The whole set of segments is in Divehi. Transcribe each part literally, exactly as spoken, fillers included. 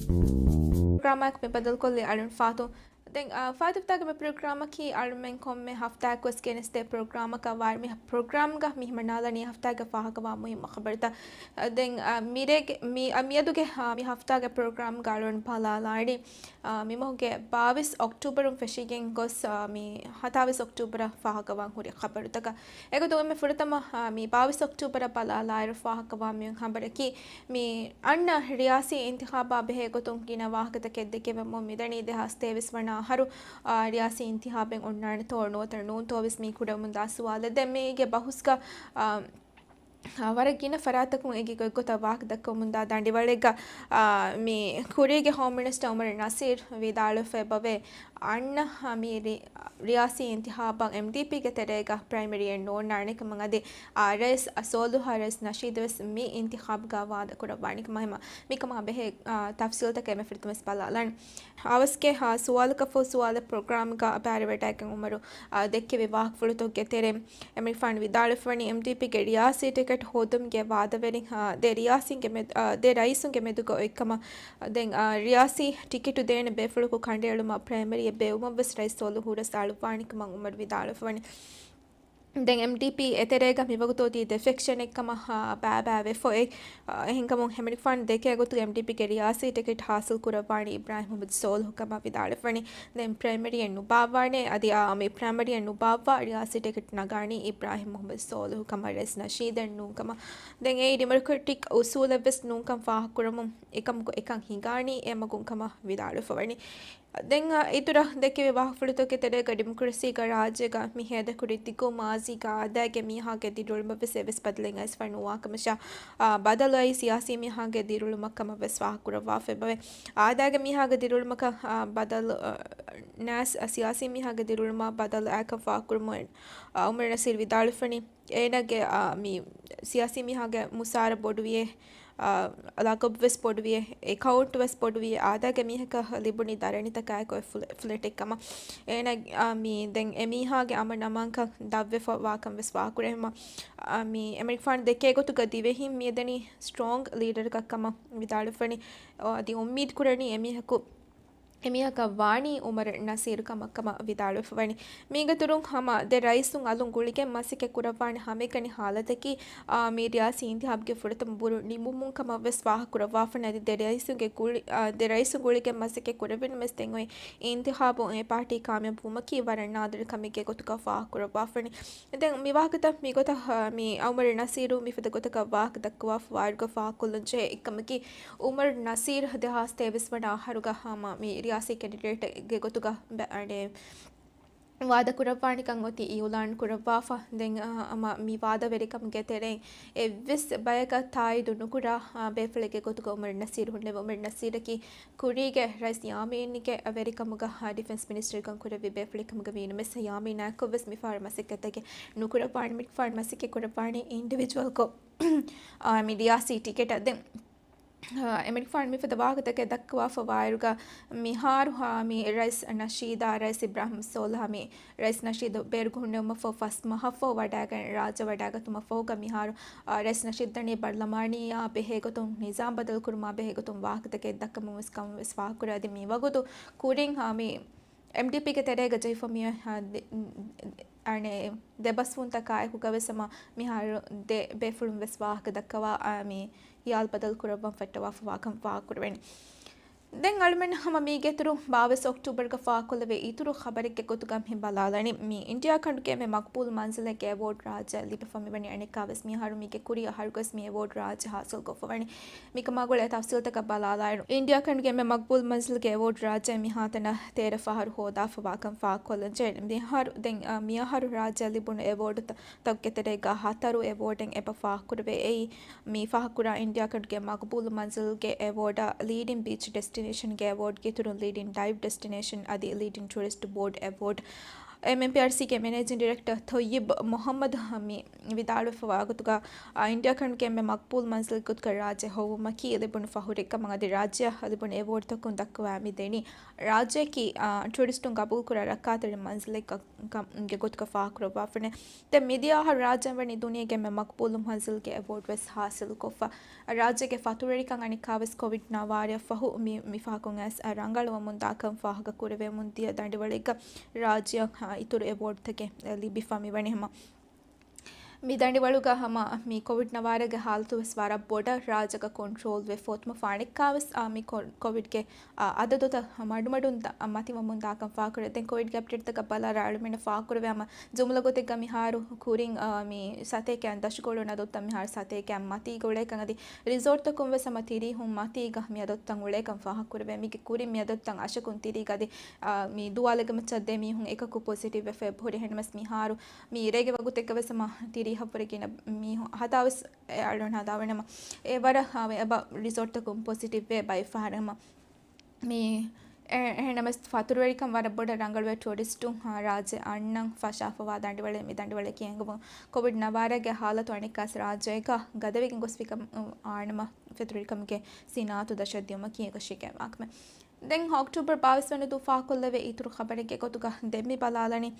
ޕްރޮގްރާމަކަށް މި ބަދަލުކޮށްލި އަޅުން ފާތު. ދެން، އާ، ފާތު ހަފްތާގެ މި ޕްރޮގްރާމަކީ އަޅުމެން ކޮންމެ ހަފްތާއަކުވެސް ގެނެސްދޭ ޕްރޮގްރާމަކަށް ވާ. މި ޕްރޮގްރާމްގަ މި ހިމަނާލަނީ ހަފްތާގެ ފާހަގަވާ މުހިއްމު ޚަބަރުތައް. ދެން، އާ، މިރޭގެ، މި، އާ، މިއަދުގެ، އާ، މި ހަފްތާގެ ޕްރޮގްރާމްގަ އަޅުން ބަލާލާނީ، އާ، މިމަހުގެ ބާވީސް އޮކްޓޫބަރުން ފެށިގެން ގޮސް، އާ، މި ހަތާވީސް އޮކްޓޫބަރަށް ފާހަގަވާން ހުރި ޚަބަރުތަކަށް. އެގޮތުން އެންމެ ފުރަތަމަ، އާ، މި ބާވީސް އޮކްޓޫބަރަށް ބަލާލާއިރު ފާހަގަވާ މި ޚަބަރަކީ، މި އަންނަ ރިޔާސީ އިންތިޚާބާ ބެހޭ ގޮތުން ގިނަ ވާހަކަތަކެއް ދެކެވެމުން މިދަނީ ދެހާސް ތޭވީސް ވަނަ އަހަރު، އާ، ރިޔާސީ އިންތިޚާބެއް އޮންނާނެތޯ ނުވަތަ ނޫންތޯވެސް މީ ކުރަމުންދާ ސުވާލެއް. ދެން މީގެ ބަހުސްގަ، އާ، އާ، ވަރަށް ގިނަ ފަރާތަކުން އެނގި ގޮތްގޮތަށް ވާހަކަ ދައްކަމުންދާ ދަނޑިވަޅެއްގަ، އާ، މި ކުރީގެ ހޯމް މިނިސްޓަރ އުމަރު ނަސީރު ވިދާޅުވެފަ އެބަވޭ، އަންނަ މި ރި-، ރިޔާސީ އިންތިޚާބަށް އެމްޑީޕީގެ ތެރޭގަ ޕްރައިމަރީއެއް ނޯންނާނެ ކަމަށް އަދި، އާ، ރައީސް ސޯލިހު އާ ރައީސް ނަޝީދު ވެސް މި އިންތިޚާބުގަ ވާދަ ކުރައްވާނެ ކަމަށް ހަމަ މިކަމާ ބެހޭ، އާ، ތަފްސީލްތަކެއް މި ފުރަތަމަ ވެސް ބަލާލަން. އަވަސްގެ، އާ، ސުވާލަކަށް ފަހު ސުވާލަށް ޕްރޮގްރާމްގަ ބައިވެވަޑައިގެން އުމަރު، އާ، ދެއްކެވި ވާހަކަފުޅުތަކުގެ ތެރެއިން އެމިރިފާން ވިދާޅުވެފަވަނީ އެމްޑީޕީގެ ރިޔާސީ ޓިކެޓް ހޯދުމުގެ ވާދަވެރިން، އާ، ދެ ރިޔާސީންގެ މެދު-، އާ، ދެ ރައީސުންގެ މެދުގަ އޮތްކަމަށް. ދެން، އާ، ރިޔާސީ ޓިކެޓު ދޭނެ ބޭފުޅަކު ކަނޑައެޅުމަށް ޕްރައިމަރީއެއް ބޭއްވުމަށް ވެސް ރައީސް ސޯލިހު ރަސް އަޅުއްވާނެ ކަމަށް އުމަރު ވިދާޅުވެފަވަނީ. ދެން އެމްޑީޕީ އެތެރޭގަ މިވަގުތު އޮތީ ދެ ފެކްޝަނެއް ކަމަށް، އާ، ބައިބައިވެފަ އޮތް. އާ، އެހެންކަމުން އެމިރިފާން ދެކޭ ގޮތުގަ އެމްޑީޕީގެ ރިޔާސީ ޓިކެޓް ހާސިލް ކުރައްވާނީ އިބްރާހިމް މުހައްމަދު ސޯލިހު ކަމަށް ވިދާޅުވެފަވަނީ. ދެން ޕްރައިމަރީއެއް ނުބާއްވާނެ. އަދި، އާ، މި ޕްރައިމަރީއެއް ނުބާއްވާ ރިޔާސީ ޓިކެޓް ނަގާނީ އިބްރާހިމް މުހައްމަދު ސޯލިހު ކަމަށް ރައީސް ނަޝީދެއް ނޫން ކަމަށް. ދެން އެއީ ޑިމޮކްރެޓިކް އުސޫލެއް ވެސް ނޫންކަން ފާހަގަކުރަމުން އެކަމަކު އެކަން ހިނގާނީ އެ މަގުން ކަމަށް ވިދާޅުވެފަވަނީ. ދެން، އާ، އިތުރަށް ދެކެވި ވާހަކަފުޅުތަކުގެ ތެރޭގަ ޑިމޮކްރަސީގަ ރާއްޖޭގަ މި ހޭދަކުރި ދިގު މާޒީގަ އާދައިގެ މީހާގެ ދިރިއުޅުމަށް ވެސް އެއްވެސް ބަދަލެއް އައިސްފަ ނުވާ ކަމަށާ، އާ، ބަދަލު އައީ ސިޔާސީ މީހާގެ ދިރިއުޅުމަށް ކަމަށް ވެސް ފާހަގަކުރައްވާފަ އެބަވޭ. އާދައިގެ މީހާގެ ދިރިއުޅުމަކަށް، އާ، ބަދަލު، އާ، ނާސް، އާ، ސިޔާސީ މީހާގެ ދިރިއުޅުމަށް ބަދަލު އައިކަން ފާހަގަކުރުމުން، އާ، އުމަރު ނަސީރު ވިދާޅުވެފަވަނީ. އޭނާގެ، އާ، މި ސިޔާސީ މީހާގެ މުސާރަ ބޮޑުވިޔޭ، އާ، ލަގަބު ވެސް ބޮޑުވިޔޭ، އެކައުންޓް ވެސް ބޮޑުވިޔޭ، އާދައިގެ މީހަކަށް ލިބުނީ ދަރަނިތަކާއެކު އޮތް ފުލެ-، ފްލެޓެއް ކަމަށް. އޭނާ، އާ، މި ދެން އެމީހާގެ އަމަން އަމާންކަން ދަށްވެފަ ވާކަން ވެސް ފާހަގަކުރޭ ހަމަ، އާ، މި އެމިރިކާން ދެކޭ ގޮތުގަ ދިވެހިން މިއަދަނީ ސްޓްރޯންގް ލީޑަރަކަށް ކަމަށް ވިދާޅުވެފަވަނީ. އަދި އުއްމީދު ކުރަނީ އެމީހަކު އެމީހަކަށް ވާނީ އުމަރު ނަސީރު ކަމަށް ކަމަށް ވިދާޅުވެފަވަނީ. މީގެ އިތުރުން ހަމަ ދެ ރައީސުން އަލުން ގުޅިގެން މަސައްކަތް ކުރައްވާނެ ހަމައެކަނި ހާލަތަކީ، އާ، މި ރިޔާސީ އިންތިހާބުގެ ފުރަތަމަ ބުރު ނިމުމުން ކަމަށް ވެސް ފާހަގަކުރައްވާފަ އަދި ދެ ރައީސުންގެ ގުޅި-، އާ، ދެ ރައީސުން ގުޅިގެން މަސައްކަތް ކުރެވިން ވެސް ދެން އޮތް އިންތިހާބު އެ ޕާޓީ ކާމިޔާބުވުމަކީ ވަރަށް ނާދިރު ކަމެއްގެ ގޮތުގަ ފާހަގަކުރައްވާފަވަނީ. ދެން މި ވާހަކަތައް މިގޮތަށް، އާ، މި އުމަރު ނަސީރު މިފަދަ ގޮތަކަށް ވާހަކަ ދައްކަވާފަ ވާއިރުގަ ފާހަގަކޮށްލަންޖެހޭ އެއްކަމަކީ، އުމަރު ނަސީރު ދެހާސް ތޭވީސް ވަނަ އަހަރުގަ ހަމަ މި ރިޔާސީ ކެންޑިޑޭޓްގެ ގޮތުގަ ބަ-، އަނެ، ވާދަ ކުރައްވާނެކަން އޮތީ އިއުލާން ކުރައްވާފަ. ދެން، އާ، ހަމަ މި ވާދަވެރިކަމުގެ ތެރެއިން އެއްވެސް ބަޔަކަށް ތާއީދު ނުކުރާ، އާ، ބޭފުޅެއްގެ ގޮތުގަ އުމަރު ނަސީރު ހުންނެވި. އުމަރު ނަސީރަކީ ކުރީގެ ރައީސް ޔާމީންގެ ވެރިކަމުގަ، އާ، ޑިފެންސް މިނިސްޓަރުކަން ކުރެއްވި ބޭފުޅެއްކަމުގަ ވީނަމަވެސް ޔާމީނާއެކު ވެސް މިފަހަރު މަސައްކަތްތަކެއް ނުކުރައްވާނެ. މިފަހަރު މަސައްކަތް ކުރައްވާނީ އިންޑިވިޖުއަލްކޮށް، އާ، މި ރިޔާސީ ޓިކެޓަށް. ދެން، އާ، އެމިރިކާން މިފަދަ ވާހަކަތަކެއް ދައްކަވާފަ ވާއިރުގަ މިހާރު، އާ، މި ރައީސް ނަޝީދާ، ރައީސް އިބްރާހިމް ސޯލިހާ މި ރައީސް ނަޝީދު ބޭރުގަ ހުންނެވުމަށްފަހު ފަސް މަހަށްފަހު ވަޑައިގެން ރާއްޖެ ވަޑައިގަތުމަށްފަހުގަ މިހާރު، އާ، ރައީސް ނަޝީދު ދަނީ ބަރްލަމާނީއާ ބެހޭގޮތުން ނިޒާމް ބަދަލުކުރުމާ ބެހޭގޮތުން ވާހަކަތަކެއް ދައްކަމުން ވެސް ކަމަށް ވެސް ފާހަގަކުރޭ. އަދި މިވަގުތު ކުރިން، އާ، މި އެމްޑީޕީގެ ތެރޭގަ ޖެހިފަ މި، އާ، ދެ-، އަނެއް ދެބަސްވުންތަކާއެކުގަ ވެސް ހަމަ މިހާރު ދެ ބޭފުޅުން ވެސް ވާހަކަ ދައްކަވާ، އާ، މި ހިޔާލު ބަދަލު ކުރައްވަން ފައްޓަވާފަ ވާކަން ފާހަގަކުރެވެނީ. ދެން އަޅުމެން ހަމަ މީގެ އިތުރު ބާވީސް އޮކްޓޫބަރުގަ ފާހަގަކޮށްލެވޭ އިތުރު ޚަބަރެއްގެ ގޮތުގަ މި ބަލާލަނީ، މި އިންޑިއާ ކަނޑުގެ އެންމެ މަގްބޫލު މަންޒިލެއްގެ އެވޯޑް ރާއްޖެއަށް ލިބިފަ މިވަނީ އަނެއްކާވެސް މިހާރު މީގެ ކުރީ އަހަރުގަސް މި އެވޯޑް ރާއްޖެ ހާސިލްކޮށްފަ ވަނީ. މިކަމާ ގުޅޭ ތަފްސީލްތަކަށް ބަލާލާއިރު، އިންޑިއާ ކަނޑުގެ އެންމެ މަގްބޫލު މަންޒިލްގެ އެވޯޑް ރާއްޖެއަށް މިހާތަނަށް ތޭރަ ފަހަރު ހޯދާފަ ވާކަން ފާހަގަކޮށްލަންޖެހޭ. މިހާރު، ދެން، މިއަހަރު ރާއްޖެއަށް ލިބުނު އެވޯޑުތައް ތަކުގެ ތެރޭގަ ހަތަރު އެވޯޑެއް އެބަ ފާހަގަކުރެވޭ. އެއީ، މި ފާހަގަކުރާ އިންޑިއާ ކަނޑުގެ މަގްބޫލު މަންޒިލްގެ އެވޯޑަށް ލީޑިން ބީޗް ޑެސްޓިނޭޝަންގެ އެވޯޑްގެ އިތުރުން ލީޑިން ޑައިވް ޑެސްޓިނޭޝަން އަދި ލީޑިން ޓޫރިސްޓް ބޯޑް އެވޯޑް. އެމްއެމްޕީއާރްސީގެ މެނޭޖިން ޑިރެކްޓަރ ތޮއްޔިބް މުހައްމަދު މި ވިދާޅުވެފަވާ ގޮތުގަ، އާ، އިންޑިއާ ކަނޑުގެ އެންމެ މަޤްބޫލް މަންޒިލް ގޮތުގަ ރާއްޖެ ހޮވުމަކީ ލިބުނު ފަޚުރެއް ކަމަށް އަދި ރާއްޖެއަށް ލިބުނު އެވޯޑްތަކުން ދައްކަވާ މި ދެނީ. ރާއްޖެއަކީ، އާ، ޓޫރިސްޓުން ގަބޫލުކުރާ ރައްކާތެރި މަންޒިލެއް ގޮ-، ގެ ގޮތުގަ ފާހަގަކުރައްވާފަނެ. ދެން މިދިޔަ އަހަރު ރާއްޖޭން ވަނީ ދުނިޔޭގެ އެންމެ މަޤްބޫލު މަންޒިލްގެ އެވޯޑް ވެސް ޙާޞިލުކޮށްފަ. ރާއްޖޭގެ ފަތުރުވެރިކަން އަނެއްކާވެސް ކޮވިޑް ނަވާރައަށް ފަހު މި، މި ފަހަކުން އައިސް ރަނގަޅުވަމުން ދާކަން ފާހަގަކުރެވެމުން ދިޔަ ދަނޑިވަޅެއްގަ ރާއްޖެއަށް އިތުރު އެވޯޑްތަކެއް ލިބިފަ މިވަނީ ހަމަ. މި ދަނޑިވަޅުގަ ހަމަ މި ކޮވިޑް ނަވާރަގެ ހާލަތު ވެސް ވަރަށް ބޮޑަށް ރާއްޖޭގަ ކޮންޓްރޯލް ވެފަ އޮތުމަށް ފާނެއްކާވެސް އާ، މި ކޮ-، ކޮވިޑްގެ އާ، އަދަދުތައް މަޑުމަޑުން ދަ-، މަތިވަމުން ދާކަން ފާހަގަކުރޭ. ދެން ކޮވިޑްގެ އަޕްޑޭޓްތަކަށް ބަލާލާ އަޅުމެންނަށް ފާހަގަކުރެވޭ ހަމަ ޖުމްލަ ގޮތެއްގަ މިހާރު ކުރިން، އާ، މި ސަތޭކައިން ދަށުކޮޅުން އަދަދުތައް މިހާރު ސަތޭކައިން މަތީގަ އުޅޭކަން އަދި ރިސޯޓްތަކުން ވެސް ހަމަ ތިރީހުން މަތީގަ މި އަދަދުތައް އުޅޭކަން ފާހަގަކުރެވޭ. މީގެ ކުރިން މި އަދަދުތައް އަށަކުން ތިރީގަ އަދި، އާ، މި ދުވާލެއްގެ މައްޗަށް ދެ މީހުން އެކަކު ޕޮޒިޓިވް ވެފަ އެބަހުރި. އެހެންނަމަވެސް މިހާރު މި ރޭގެ ވަގުތެއްގަ ވެސް ހަމަ ތިރީހަށްވުރެ ގިނަ މީހުން ހަތާވެސް އެ އަޅުން ހަދާވަނަމަ އެ ވަރަށް ހާވެ އެބަ ރިސޯޓްތަކުން ޕޮޒިޓިވް ވޭ ބައެއް ފަހަރަށް ހަމަ މި އެ-، އެހެންނަމަވެސް ފަތުރުވެރިކަން ވަރަށް ބޮޑަށް ރަނގަޅުވެ ޓޫރިސްޓުން ހާ ރާއްޖެ އަންނަން ފަށާފަވާ ދަނޑިވަޅެއް މި ދަނޑިވަޅެއް ކިޔެންގުމުން ކޮވިޑް ނަވާރަގެ ހާލަތު އަނެއްކާސް ރާއްޖޭގަ ގަދަވެގެން ގޮސްފިކަމުން އާނަމަ ފަތުރުވެރިކަމުގެ ސިނާއަތު ދަށަށް ދިޔުމަކީ އެކަށީގެން ވާކަމެއް. ދެން އޮކްޓޫބަރ ބާވީސް ވަނަ ދުވަހު ފާހަގަކޮށްލެވޭ އިތުރު ޚަބަރެއްގެ ގޮތުގަ ދެން މި ބަލާލަނީ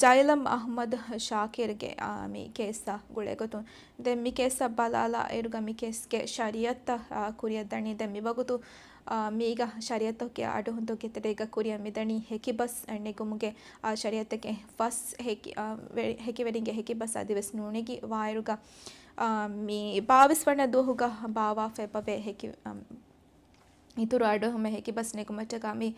ޖައިލަމް އަޙްމަދު ޝާކިރުގެ، އާ، މި ކޭސްއާ ގުޅޭގޮތުން. ދެން މި ކޭސްއަށް ބަލާލާ އިރުގަ މި ކޭސްގެ ޝަރީއަތަށް، އާ، ކުރިއަށް ދަނީ. ދެން މިވަގުތު، އާ، މީގަ ޝަރީއަތުގެ އަޑުހުންތަކުގެ ތެރޭގަ ކުރިއަށް މިދަނީ ހެކިބަސް ނެގުމުގެ، އާ، ޝަރީއަތުގެ ފަސް ހެކި-، އާ، ވެ-، ހެކިވެރިންގެ ހެކިބަސް އަދިވެސް ނުނެގި ވާއިރުގަ، އާ، މި ބާވީސް ވަނަ ދުވަހުގަ ބާވާފަ އެބަވޭ ހެކި-، އާ، އިތުރު އަޑުއެހުމެއް ހެކިބަސް ނެގުމަށްޓަކާ މި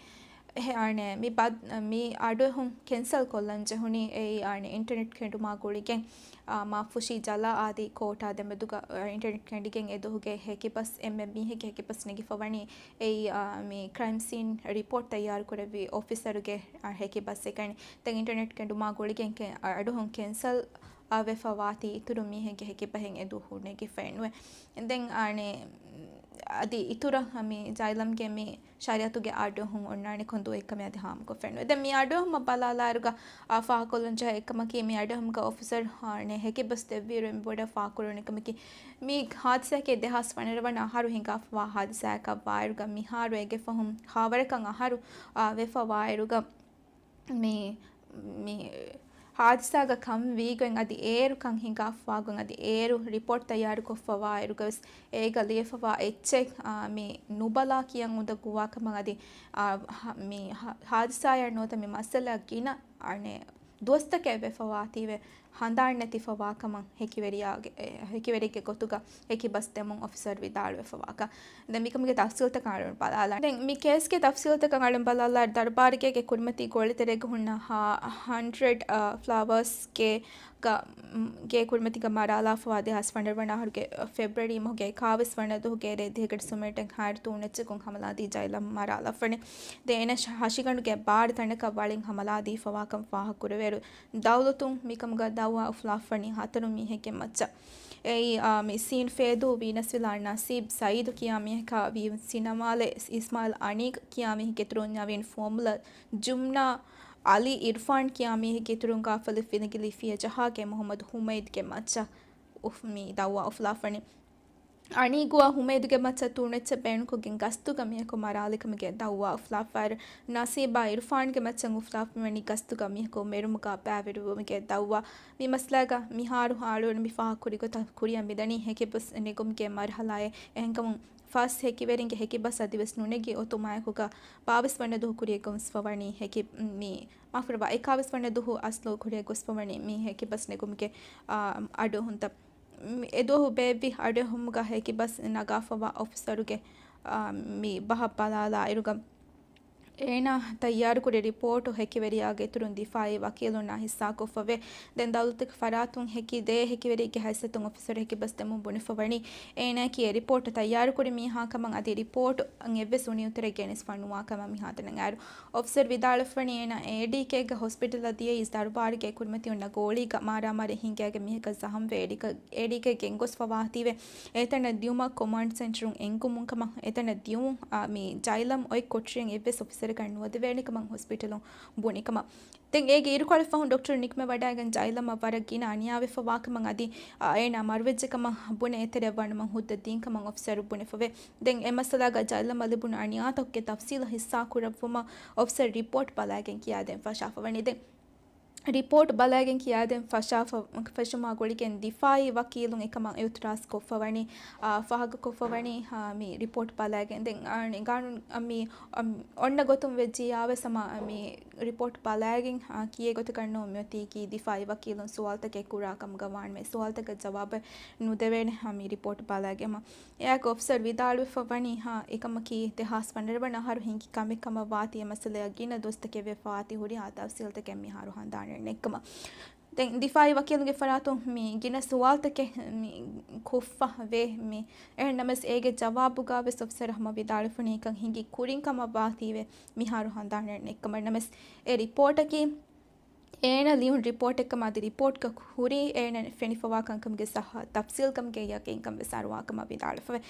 އެހެ އާނެ މި ބަ-، މި އަޑުއެހުން ކެންސަލް ކޮށްލަން ޖެހުނީ އެއީ އާނެ އިންޓަނެޓް ކެނޑުމާ ގުޅިގެން، އާ، މާފުށީ ޖަލާ އާދި ކޯޓާ ދެމެދުގަ، އާ، އިންޓަނެޓް ކެނޑިގެން އެ ދުވަހުގެ ހެކިބަސް އެންމެ މީހެއްގެ ހެކިބަސް ނެގިފަ ވަނީ އެއީ، އާ، މި ކްރައިމް ސީން ރިޕޯޓް ތައްޔާރު ކުރެއްވި އޮފިސަރުގެ، އާ، ހެކިބަސް އެކަނި. ދެން އިންޓަނެޓް ކެނޑުމާ ގުޅިގެން ކެ-، އަ-، އަޑުއެހުން ކެންސަލް އަ، ވެފަ ވާތީ އިތުރު މީހެއްގެ ހެކިބަހެއް އެ ދުވަހު ނެގިފައެއް ނުވޭ. ދެން އާނެ، އަދި އިތުރަށް މި ޖައިލަމްގެ މި ޝަރީއަތުގެ އަޑުއެހުން އޮންނާނެ ކޮން ދުވަހެއްކަމެއް އަދި ހާމަކޮށްފައެއް ނުވޭ. ދެން މި އަޑުއެހުމަށް ބަލާލާއިރުގަ، އާ، ފާހަގަކޮށްލަން ޖެހޭ އެއްކަމަކީ، މި އަޑުއެހުމުގަ އޮފިސަރ އާނެ ހެކިބަސް ދެއްވިއިރު އެންމެ ބޮޑަށް ފާހަގަކުރެވުނު ކަމަކީ، މި ހާދިސާއަކީ ދެހާސް ފަނަރަ ވަނަ އަހަރު ހިނގާފަވާ ހާދިސާއަކަށް ވާއިރުގަ މިހާރު އެގެ ފަހުން ހާވަރަކަށް އަހަރު، އާ، ވެފަ ވާއިރުގަ، މި، މި ހާދިސާގަ ކަން ވީގޮތް އަދި އޭރު ކަން ހިނގާފަވާގޮތް އަދި އޭރު ރިޕޯޓް ތައްޔާރުކޮށްފަވާއިރުގަވެސް އޭގަ ލިޔެފަވާ އެއްޗެއް، އާ، މި ނުބަލާ ކިޔަން އުނދަގޫވާކަމަށް އަދި، އާ، ހ-، މި ހ-، ހާދިސާއަށް ނުވަތަ މި މައްސަލައަށް ގިނަ، އަނެއް، ދުވަސްތަކެއް ވެފަވާތީވެ ހަނދާން ނެތިފަވާކަމަށް ހެކިވެރިޔާގެ، އެ، ހެކިވެރިއެއްގެ ގޮތުގަ ހެކިބަސް ދެމުން އޮފިސަރު ވިދާޅުވެފަވާކަން. ދެން މިކަމުގެ ތަފްސީލްތަކަށް އަޅުން ބަލާލާން. ދެން މި ކޭސްގެ ތަފްސީލްތަކަށް އަޅުން ބަލާލާ ދަރުބާރުގޭގެ ކުރިމަތީ ގޯޅިތެރޭގަ ހުންނަ ހަ-، ހަންޑްރެޑް، އަ، ފްލަވަރސްގެ ގ-، ގޭ ކުރިމަތީގަ މަރާލާފަވާ ދެހާސް ފަނަރަ ވަނަ އަހަރުގެ ފެބްރުއަރީ މަހުގެ އެކާވީސް ވަނަ ދުވަހުގެ ރޭ ދިހަ ގަޑި ސުމޭޓެން ހާއިރު ތޫނެއްޗަކުން ހަމަލާދީ ޖައިލަމް މަރާލާފަނި. ދެން އޭނަ ހަށިގަނޑުގެ ބާރު ތަނަކަށް ވަޅިން ހަމަލާދީފަވާކަން ފާހަގަކުރެވޭއިރު، ދައުލަތުން މިކަމުގަ ދައުވާ އުފުލާފަނީ ހަތަރު މީހެއްގެ މައްޗަށް. އެއީ، އާ، މި ސީން ފޭދޫ ވީނަސްވިލާ ނަސީބް ސައީދު ކިޔާ މީހަކާ ވީ ސިނަމާލެ އިސްމާއިލް އަނީގް ކިޔާ މީހެއްގެ އިތުރުން ނަވީން ފޯމުލަ ޖުމްނާ އަލީ އިރްފާން ކިޔާ މީހެއްގެ އިތުރުން ގާފަލު ފިނިގިލީ ފިޔަ ޖަހާގެ މުހައްމަދު ހުމައިދްގެ މައްޗަށް އުފް މި ދައުވާ އުފުލާފަނީ. އަނީގުއާ ހުމައިދުގެ މައްޗަށް ތޫނެއްޗެއް ބޭނުންކޮށްގެން ގަސްތުގަ މީހަކު މަރާލިކަމުގެ ދައުވާ އުފުލާފައިރު، ނަސީބާ އިރުފާންގެ މައްޗަށް އުފުލާފަ މިވަނީ ގަސްތުގަ މީހަކު މެރުމުގަ ބައިވެރިވުމުގެ ދައުވާ. މި މައްސަލާގަ މިހާރު އަޅުގަނޑު މި ފާހަގަކުރި ގޮތަށް ކުރިއަށް މިދަނީ ހެކިބަސް ނެގުމުގެ މަރުހަލާއެއް. އެހެންކަމުން ފަސް ހެކިވެރިންގެ ހެކިބަސް އަދިވެސް ނުނެގި އޮތުމާއެކުގަ ބާވީސް ވަނަ ދުވަހު ކުރިއަށް ގޮސްފަވަނީ ހެކި-، މި، މާފުރަވާ، އެކާވީސް ވަނަ ދުވަހު އަސްލު ކުރިއަށް ގޮސްފަވަނީ މި ހެކިބަސް ނެގުމުގެ، އާ، އަޑުއެހުންތައް. މި އެދުވަހު ބޭއްވި އަޑުއެހުމުގަ ހެކިބަސް ނަގާފަވާ އޮފިސަރުގެ، އާ، މި ބަހަށް ބަލާލާ އިރުގަ، އޭނާ ތައްޔާރުކުރި ރިޕޯޓު ހެކިވެރިޔާގެ އިތުރުން ދިފާއީ ވަކީލުންނާ ހިއްސާކޮށްފަވޭ. ދެން ދައުލަތުގެ ފަރާތުން ހެކި ދޭ ހެކިވެރިއެއްގެ ހައިސިއްޔަތުން އޮފިސަރު ހެކިބަސް ދެމުން ބުނެފަވަނީ، އޭނާއަކީ އެ ރިޕޯޓު ތައްޔާރުކުރި މީހާ ކަމަށް އަދި ރިޕޯޓު އެއްވެސް އުނިއުތުރެއް ގެނެސްފަ ނުވާ ކަމަށް މިހާތަނަށް އައިރު. އޮފިސަރު ވިދާޅުވެފަވަނީ އޭނާ އޭޑީކޭގެ ހޮސްޕިޓަލަށް ދިޔައީސް ދަރުބާރުގެ ކުރިމަތި އޮންނަ ގޯޅީގަ މާރާމާރީ ހިނގާގެ މީހަކަށް ޒަހަމްވެ އޭޑީކަ-، އޭޑީކޭ ގެންގޮސްފަވާތީވެ އެތަނަށް ދިޔުމަށް ކޮމާންޑް ސެންޓަރުން އެންގުމުން ކަމަށް އެތަނަށް ދިޔުމުން، އާ، މި ޖައިލަމް އޮތް ކޮޓަރިއަށް އެއްވެސް އޮފިސަރ ނުވަދެވޭނެ ކަމަށް ހޮސްޕިޓަލުން ބުނި ކަމަށް. ދެން އޭގެ އިރުކޮޅެއް ފަހުން ޑޮކްޓަރު ނިކުމެވަޑައިގެން ޖައިލަމަށް ވަރަށް ގިނަ އަނިޔާވެފަ ވާކަމަށް އަދި، އާ، އޭނާ މަރުވެއްޖެ ކަމަށް ބުނެ އެތެރެއަށް ވަނުމަށް ހުއްދަ ދިން ކަމަށް އޮފިސަރު ބުނެފަވޭ. ދެން އެ މައްސަލާގަ ޖައިލަމަށް ލިބުނު އަނިޔާތަކުގެ ތަފްސީލު ހިއްސާ ކުރައްވުމަށް އޮފިސަރު ރިޕޯޓް ބަލައިގެން ކިޔާދޭން ފަށާފަ ވަނީ. ދެން ރިޕޯޓް ބަލައިގެން ކިޔާދޭން ފަށާފަ، ފެށުމާ ގުޅިގެން ދިފާއީ ވަކީލުން އެކަމަށް އިއުތިރާޒް ކޮށްފަ ވަނީ، އާ، ފާހަގަ ކޮށްފަ ވަނީ، އާ، މި ރިޕޯޓް ބަލައިގެން. ދެން، އާ، ގާނޫނު، އާ، މި، އާ، އޮންނަ ގޮތުން ވެއްޖިއްޔާވެސް އަމާ މި ރިޕޯޓް ބަލައިގެން، އާ، ކިޔޭ ގޮތަކަށް ނޫން މިއޮތީކީ ދިފާއީ ވަކީލުން ސުވާލުތަކެއް ކުރާ ކަމުގަ ވާނަމަ އެ ސުވާލުތަކަށް ޖަވާބެއް ނުދެވޭނެ، އާ، މި ރިޕޯޓް ބަލައިގެން. އެއާއެކު އޮފިސަރު ވިދާޅުވެފަ ވަނީ، ހާ، އެކަމަކީ ދެހާސް ފަނަރަ ވަނަ އަހަރު ހިނގި ކަމެއް ކަމަށް ވާތީ އެ މައްސަލައަށް ގިނަ ދުވަސްތަކެއް ވެފަ ވާތީ ހުރިހާ ތަފްސީލްތަކެއް މިހާރު ހަނދާނެއް ނެތްކަމަށް. ދެން ދިފާއީ ވަކީލުގެ ފަރާތުން މި ގިނަ ސުވާލުތަކެއް މި ކޮށްފަ ވޭ މި. އެހެންނަމަވެސް އޭގެ ޖަވާބުގަ ވެސް އޮފިސަރު ހަމަ ވިދާޅުވެފަ ވަނީ އެކަން ހިނގި ކުރިން ކަމަށް ވާތީވެ މިހާރު ހަނދާނެއް ނެތްކަމަށް. ނަމަވެސް އެ ރިޕޯޓަކީ އޭނަ ލިޔުނު ރިޕޯޓެއްކަމަށް އަދި ރިޕޯޓްގަ ހުރީ އޭނަ ފެނިފަވާ ކަންކަމުގެ ސައްހަ ތަފްސީލްކަމުގެ ޔަގީންކަން ވެސް އަރުވާކަމަށް ވިދާޅުވެފަވޭ.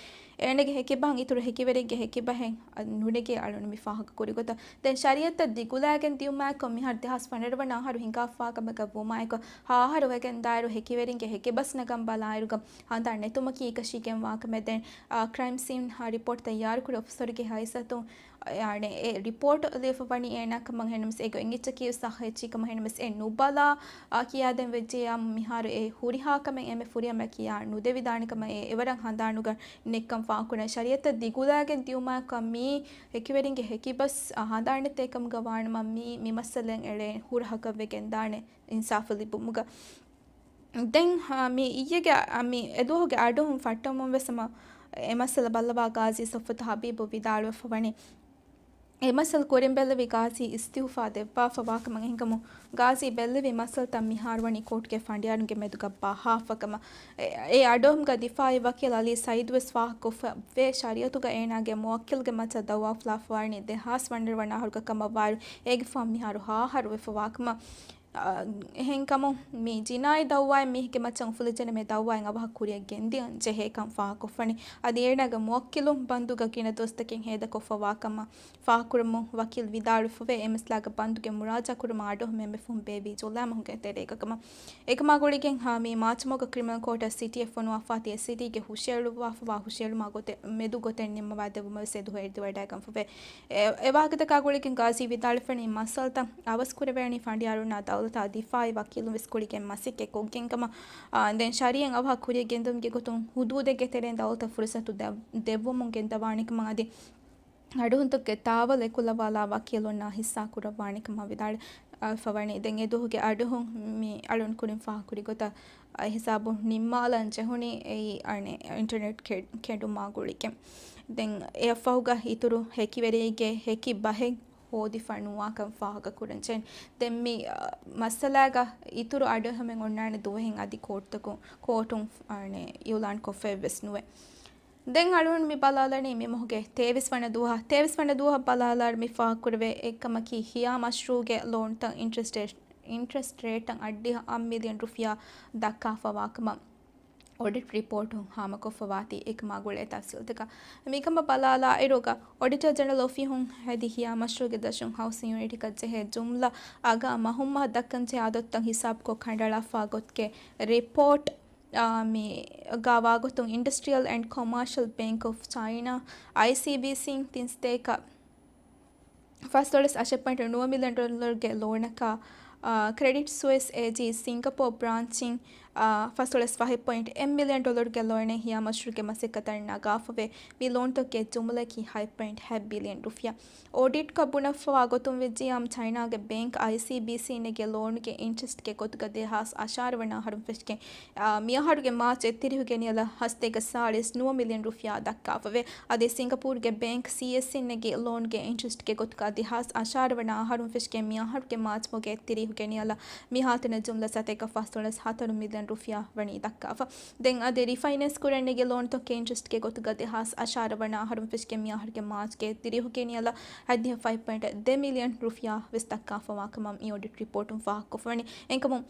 އޭނަގެ ހެކިބަހަށް އިތުރު ހެކިވެރިންގެ ހެކިބަހެއް ނުނެގޭ އަޅުން މި ފާހަގަކުރި ގޮތަށް. ދެން ޝަރީއަތަށް ދިގުލައިގެން ދިޔުމާއެކު މިހާރު ދެހާސް ފަނަރަ ވަނަ އަހަރު ހިނގާފާ ކަމަކަށް ވުމާއެކު ހަ އަހަރު ވެގެން ދާއިރު ހެކިވެރިންގެ ހެކިބަސް ނަގަން ބަލާއިރުގަ ހަނދާން ނެތުމަކީ އެކަށީގެން ވާކަމެއް. ދެން، އާ، ކްރައިމް ސީން، އާ، ރިޕޯޓް ތައްޔާރުކުރި އޮފިސަރުގެ ހައިސިއްޔަތުން އަނެއް އެ ރިޕޯޓް ލިޔެފަ ވަނީ އޭނާ ކަމަށް. އެހެންނަމަވެސް އޭގެ އެނގިއްޖަކީ ސައްހަ އެއްޗެއް ކަމަށް. އެހެންނަމަވެސް އެ ނުބަލާ، އާ، ކިޔާދޭން ވެއްޖެޔާ މިހާރު އެ ހުރިހާ ކަމެއް އެންމެ ފުރިހަމަ ކިޔާ ނުދެވިދާނެ ކަމަށް އެ އެވަރަށް ހަނދާނުގަ ނެތްކަން ފާހަގަކުރަން. ޝަރީއަތަށް ދިގުލައިގެން ދިޔުމާއެކު މީ ހެކިވެރިންގެ ހެކިބަސް، އާ، ހަނދާން ނެތޭ ކަމުގަ ވާނަމަ މީ، މި މައްސަލައިން އެޅޭ ހުރަހަކަށް ވެގެން ދާނެ އިންސާފު ލިބުމުގަ. ދެން، އާ، މި އިއްޔެގެ، އާ، މި އެދުވަހުގެ އަޑުހުން ފައްޓަމުން ވެސް ހަމަ އެ މައްސަލަ ބައްލަވާ ގާޒީ ސޮފްވަތު ހަބީބު ވިދާޅުވެފަ ވަނީ، އެ މައްސަލަ ކުރިން ބެއްލެވި ގާޒީ އިސްތިއުފާ ދެއްވާފަ ވާކަމަށް. އެހެންކަމުން ގާޒީ ބެއްލެވި މައްސަލަތައް މިހާރު ވަނީ ކޯޓުގެ ފަނޑިޔާރުންގެ މެދުގަ ބަހާފަ ކަމަށް. އެ، އެ އަޑުއެހުމުގަ ދިފާއީ ވަކީލު އަލީ ސައީދު ވެސް ފާހަގަކޮށްފަ ވޭ، ޝަރީއަތުގަ އޭނާގެ މުވައްކިލުގެ މައްޗަށް ދައުވާ އުފުލާފަ ވާނީ ދެހާސް ވަނަ އަހަރުގަ ކަމަށް ވާއިރު އޭގެ ފަހުން މިހާރު ހަ އަހަރު ވެފަ ވާކަމަށް. އާ، އެހެންކަމުން މި ޖިނާއީ ދައުވާއެއް މީހެއްގެ މައްޗަށް އުފުލި ޖެހޭނެ ދައުވާއެއް އަވަހަށް ކުރިއަށް ގެންދިޔަން ޖެހޭކަން ފާހަގަކޮށްފަނީ. އަދި އޭނާގެ މުވައްކިލު ބަންދުގަ ގިނަ ދުވަސްތަކެއް ހޭދަކޮށްފަ ވާކަމަށް ފާހަގަކުރަމުން ވަކީލް ވިދާޅުވެފަވޭ، އެ މައްސަލާގަ ބަންދުގެ މުރާޖާ ކުރުމަށް އަޑުއެހުމެއް އެންމެ ފަހުން ބޭއްވީ ޖުލައި މަހުގެ ތެރޭގަ ކަމަށް. އެކަމާ ގުޅިގެން ހާ މި މާޗިމަގު ކްރިމިނަލް ކޯޓަށް ސިޓީއެއް ފޮނުވާފަ ވާތީ، އެ ސިޓީގެ ހުށައެޅުއްވާފަ ވާ ހުށައެޅުމާ ގޮތެއް މެދު ގޮތެއް ނިންމަވާ ދެއްވުމަށް ވެސް އެދުވަހު އެދިވަޑައިގަންފަވޭ. އެ، އެ ވާހަކަތަކާ ގުޅިގެން ގާޒީ ވިދާޅުވެފަނީ މައްސަލަތައް އަވަސް ކުރެވޭނީ ފަނޑިޔާރުންނާ ދައުލަތާ ދިފާއީ ވަކީލުން ވެސް ގުޅިގެން މަސައްކަތް ކޮށްގެން ކަމަށް. އާ، ދެން ޝަރީއަތް އަވަހަށް ކުރިއަށް ގެންދިއުމުގެ ގޮތުން ހުދޫދެއްގެ ތެރެއިން ދައުލަތަށް ފުރުސަތު ދެ-، ދެއްވުމުން ގެންދަވާނެ ކަމަށް އަދި އަޑުހުންތަކުގެ ތާވަލް އެކުލަވާލާ ވަކީލުންނާ ހިއްސާ ކުރައްވާނެ ކަމަށް ވިދާޅު-، އަ، ފަވަނީ. ދެން އެދުވަހުގެ އަޑުހުން މި އަޅުން ކުރިން ފާހަގަކުރި ގޮތަށް، އަ، ހިސާބު ނިންމާލަން ޖެހުނީ އެއީ އަނެއް އިންޓަރނެޓް ކެ-، ކެނޑުމާ ގުޅިގެން. ދެން އެއަށްފަހުގަ އިތުރު ހެކިވެރިއެއްގެ ހެކި ބަހެއް ހޯދިފަ ނުވާކަން ފާހަގަކުރަން ޖެހެން. ދެން މި، އަ، މައްސަލާގަ އިތުރު އަޑުއެހުމެއް އޮންނާނެ ދުވަހެއް އަދި ކޯޓުތަކުން، ކޯޓުން އަނެއް އިއުލާން ކޮށްފައެއް ވެސް ނުވޭ. ދެން އަޅުން މި ބަލާލަނީ މި މަހުގެ ތޭވީސް ވަނަ ދުވަހަށް، ތޭވީސް ވަނަ ދުވަހަށް ބަލާލާއިރު މި ފާހަގަކުރެވޭ އެއްކަމަކީ ހިޔާ މަޝްރޫޢުގެ ލޯންތައް އިންޓްރެސްޓް ރޭޓް، އިންޓްރެސްޓް ރޭޓަށް އަށްޑިހަ އަށް މިލިއަން ރުފިޔާ ދައްކާފަ ވާކަމަށް އޮޑިޓް ރިޕޯޓު ހާމަކޮށްފަ ވާތީ. އެކަމާ ގުޅޭ ތަފްސީލްތަކަށް މިކަމަށް ބަލާލާއިރުގަ އޮޑިޓަރ ޖެނެރަލް އޮފީހުން ހެދި ހިޔާ މަޝްރޫޢުގެ ދަށުން ހައުސިން ޔުނިޓަކަށް ޖެހޭ ޖުމްލަ އަގާ މަހުން މަހަށް ދައްކަން ޖެހޭ އަދަދުތައް ހިސާބުކޮށް ކަނޑައަޅާފަ ގޮތުގެ ރިޕޯޓް އާ، މި ގާ ވާގޮތުން އިންޑަސްޓްރިއަލް އެންޑް ކޮމާޝަލް ބޭންކް އޮފް ޗައިނާ، އައިސީބީސީން ތިން ސަތޭކަ ފަސްދޮޅަސް އަށެއް ޕޮއިންޓް ނުވަ މިލިއަން ޑޮލަރުގެ ލޯނަކާ، އާ، ކްރެޑިޓް ސުއިސް އޭޖީ ސިންގަޕޯ ބްރާންޗިން، އާ، ފަސްދޮޅަސް ފަހެއް ޕޮއިންޓް އެއް މިލިއަން ޑޮލަރުގެ ލޯނެއް ހިޔާ މަޝްރޫޢުގެ މަސައްކަތަށް ނަގާފަވޭ. މި ލޯންތަކުގެ ޖުމްލައަކީ ހަތް ޕޮއިންޓް ހަތް ބިލިއަން ރުފިޔާ. އޮޑިޓްކޮށް ބުނަފަވާ ގޮތުން ވެއްޖިއްޔާ ޗައިނާގެ ބޭންކް އައިސީބީސީ ނެގޭ ލޯނުގެ އިންޓްރެސްޓްގެ ގޮތުގަ ދެހާސް އަށާރަ ވަނަ އަހަރުން ފެށިގެން، އާ، މިއަހަރުގެ މާޗް އެއްތިރީހުގެ ނިޔަލަށް ހަސަތޭކަ ސާޅީސް ނުވަ މިލިއަން ރުފިޔާ ދައްކާފަވޭ. އަދި ސިންގަޕޫރުގެ ބޭންކް ސީއެސްސީ ނެގި ލޯނުގެ އިންޓްރެސްޓްގެ ގޮތުގަ ދެހާސް އަށާރަ ވަނަ އަހަރުން ފެށިގެން މިއަހަރުގެ މާޗް މަހުގެ އެއްތިރީހުގެ ނިޔަލަށް މިހާތަނަށް ޖުމްލަ ސަތޭކަ ފަސްދޮޅަސް ހަތަރު މިލިއަން ރުފިޔާ ވަނީ ދައްކާފަ. ދެން އަދި ރިފައިނޭންސް ކުރަން ނެގި ލޯނުތަކުގެ އިންޓްރެސްޓްގެ ގޮތުގަ ދެހާސް އަށާރަ ވަނަ އަހަރުން ފެށިގެން މިއަހަރުގެ މާޗްގެ އެއްތިރީހުގެ ނިޔަލަށް ހަތްދިހަ ފަސް ޕޮއިންޓް ދެ މިލިއަން ރުފިޔާ ވެސް ދައްކާފަ ވާކަމަށް މި އޮޑިޓް ރިޕޯޓުން ފާހަގަކޮށްފަވަނީ. އެހެންކަމުން،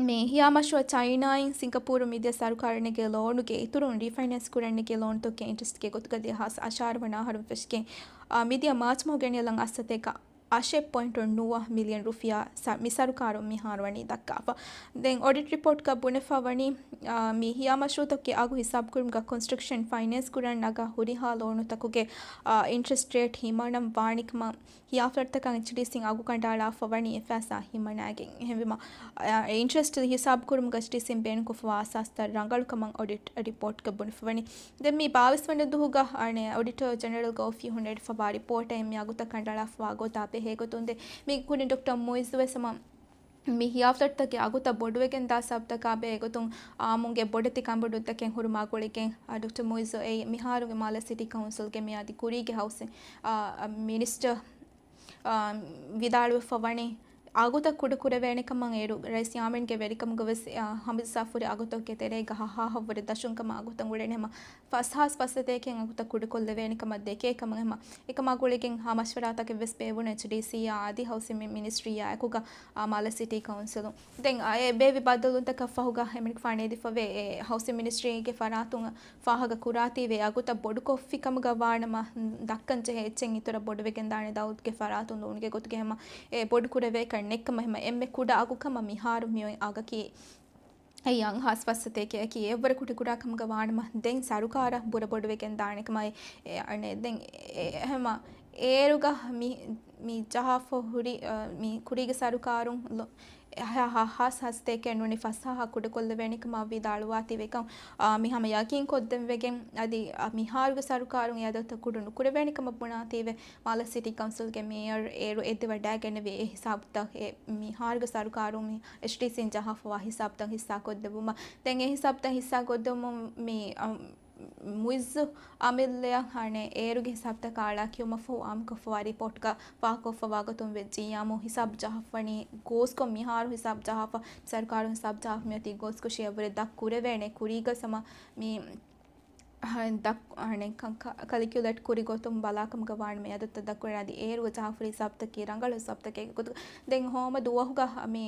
މި ހިޔާ މަޝްރޫއަށް ޗައިނާއިން ސިންގަޕޫރު މިދިޔަ ސަރުކާރުން ނެގޭ ލޯނުގެ އިތުރުން ރީފައިނޭންސް ކުރަން ނެގޭ ލޯނުތަކުގެ އިންޓްރެސްޓްގެ ގޮތުގަ ދެހާސް އަށާރަ ވަނަ އަހަރުން ފެށިގެން، އާ، މިދިޔަ މާޗް މަހުގެ ނިލަން އައްސަތޭކަ އަށެއް ޕޮއިންޓު ނުވަ މިލިއަން ރުފިޔާ ސަ-، މި ސަރުކާރުން މިހާރު ވަނީ ދައްކާފަ. ދެން އޮޑިޓް ރިޕޯޓްގަ ބުނެފަ ވަނީ، އާ، މި ހިޔާ މަޝްރޫއުތަކުގެ އަގު ހިސާބުކުރުމުގަ ކޮންސްޓްރަކްޝަން ފައިނޭންސް ކުރަން ނަގާ ހުރިހާ ލޯނުތަކުގެ، އާ، އިންޓްރެސްޓް ރޭޓް ހިމަނަން ވާނެ ކަމަށް ހިޔާ ފްލެޓްތަކަށް އެޗްޑީސީން އަގު ކަނޑައަޅާފަ ވަނީ އެއްފައިސާ ހިމަނާގެން. އެހެންވީމަ، އަ، އިންޓްރެސްޓް ހިސާބުކުރުމުގަ އެޗްޑީސީން ބޭނުންކޮށްފަވާ އަސާސްތައް ރަނގަޅު ކަމަށް އޮޑިޓް ރިޕޯޓްގަ ބުނެފަވަނީ. ދެން މި ބާވީސް ވަނަ ދުހުގަ، އަނެ، އޮޑިޓަރ ޖެނެރަލްގެ އޮފީހުން އެޑިފަވާ ރިޕޯޓެއް މި އަގުތައް ކަނޑައަޅާފަވާ ގޮތާ ބެހޭގޮތުން ދެ މި ކުރިން ޑޮކްޓަރ މުއިއްޒު ވެސް ހަމަ މި ހިޔާ ފްލެޓްތަކެއް އަގުތައް ބޮޑުވެގެން ދާ ސަބަބުތަކާ ބެހޭގޮތުން އާއްމުންގެ ބޮޑެތި ކަނބޮޑުވުންތަކެއް ހުރުމާ ގުޅިގެން، އާ، ޑޮކްޓަރ މުއިއްޒު އެ މިހާރުގެ މާލެ ސިޓީ ކައުންސިލްގެ މިއަދި ކުރީގެ ހައުސިން، އާ، މިނިސްޓަރ، އާ، ވިދާޅުވެފަ ވަނީ، އަގުތައް ކުޑަކުރެވޭނެ ކަމަށް އޭރު ރައީސް ޔާމީންގެ ވެރިކަމުގަ ވެސް، އާ، ހަމަޖައްސާފަހުރި އަގުތަކުގެ ތެރޭގަ ހަހާހަށްވުރެ ދަށުން ކަމަށް އަގުތައް އުޅެނީ ހަމަ ފަސް ހާސް ފަސް ސަތޭކައިން އަގުތައް ކުޑަކޮށްލެވޭނެ ކަމަށް ދެކޭ ކަމަށް ހަމަ އެކަމާ ގުޅިގެން ހާ މަޝްވަރާތަކެއް ވެސް ބޭއްވުނު އެޗްޑީސީއާ އަދި ހައުސިން މި-، މިނިސްޓްރީއާ އެކުގަ، އާ، މާލެ ސިޓީ ކައުންސިލުން. ދެން، އާ، އެ ބޭއްވި ބައްދަލުވުންތަކަށް ފަހުގަ އެމަނިކުފާނު އެދިފަވޭ އެ ހައުސިން މިނިސްޓްރީގެ ފަރާތުން ފާހަގަ ކުރާތީވެ އަގުތައް ބޮޑުކޮށްފި ކަމުގަ ވާނަމަ، ދައްކަން ޖެހޭ އެއްޗެއް އިތުރަށް ބޮޑުވެގެން ދާނެ ދައުލަތުގެ ފަރާތުން ލޯނުގެ ގޮތުގެ ހަމަ އެ ބޮޑު ކުރެވޭކަށް ނެއްކަމަށް ހަމަ އެންމެ ކުޑަ އަގު ކަމަށް މިހާރު މިއޮތް އަގަކީ އެއީ އަށް ހާސް ފަސް ސަތޭކައަކީ އެއްވަރަށް ކުޑަކުރާ ކަމުގަ ވާނަމަ، ދެން ސަރުކާރަށް ބުރަ ބޮޑުވެގެން ދާނެ ކަމަށް އެ، އަނެއް، ދެން އެ، ހަމަ އޭރުގަ މި، މި ޖަހާފަ ހުރި، އަ، މި ކުރީގެ ސަރުކާރުން ލޮ-، އެ، ހަ-، ހަ-، ހާސް ހާސް ސަތޭކައެއް ނޫނީ ފަސް ހާހާ ކުޑަކޮށްލެވޭނެ ކަމަށް ވިދާޅުވާތީވެ ކަމަށް، އާ، މި ހަމަ ޔަގީން ކޮށްދެންވެގެން އަދި، އަ، މިހާރުގެ ސަރުކާރުން އެ އަދަދުތައް ކުޑަ ނުކުރެވޭނެ ކަމަށް ބުނާތީވެ، މާލެ ސިޓީ ކައުންސިލްގެ މޭޔަރ އޭރު އެއްދެވަޑައިގެންނެވި އެ ހިސާބުތައް އެ މިހާރުގެ ސަރުކާރުން މި އެޗްޑީސީން ޖަހާފަވާ ހިސާބުތައް ހިއްސާކޮށްދެއްވުމަށް. ދެން އެ ހިސާބުތައް ހިއްސާކޮށްދެއްވުމުން މި، އަ، މުއިއްޒު އަމިއްލައަށް އަނެއް އޭރުގެ ހިސާބުތަކާ އަޅާ ކިޔުމަށްފަހު އާއްމުކޮށްފަވާ ރިޕޯޓްގަ ފާހަގަކޮށްފަވާ ގޮތުން ވެއްޖިއްޔާމު ހިސާބު ޖަހަފަވަނީ ގޯސްކޮށް މިހާރު ހިސާބު ޖަހާފަ، ސަރުކާރުން ހިސާބު ޖަހާފަ މިއޮތީ ގޯސްކޮށި އެއްވުރެ ދަށް ކުރެވޭނެ ކުރީގަ ހަމަ މި އަހަ، ދަށް، އަނެއް ކަ-، ކަ-، ކަލްކިއުލޭޓް ކުރި ގޮތުން ބަލާކަމުގަ ވާނަމަ އަދަދުތައް ދަށްކުރާނީ އޭރުގަ ޖަހާފަހުރި ހިސާބުތަކީ ރަނގަޅު ހިސާބުތަކެއްގެ ގޮތުގަ. ދެން ހޯމަ ދުވަހުގަ މި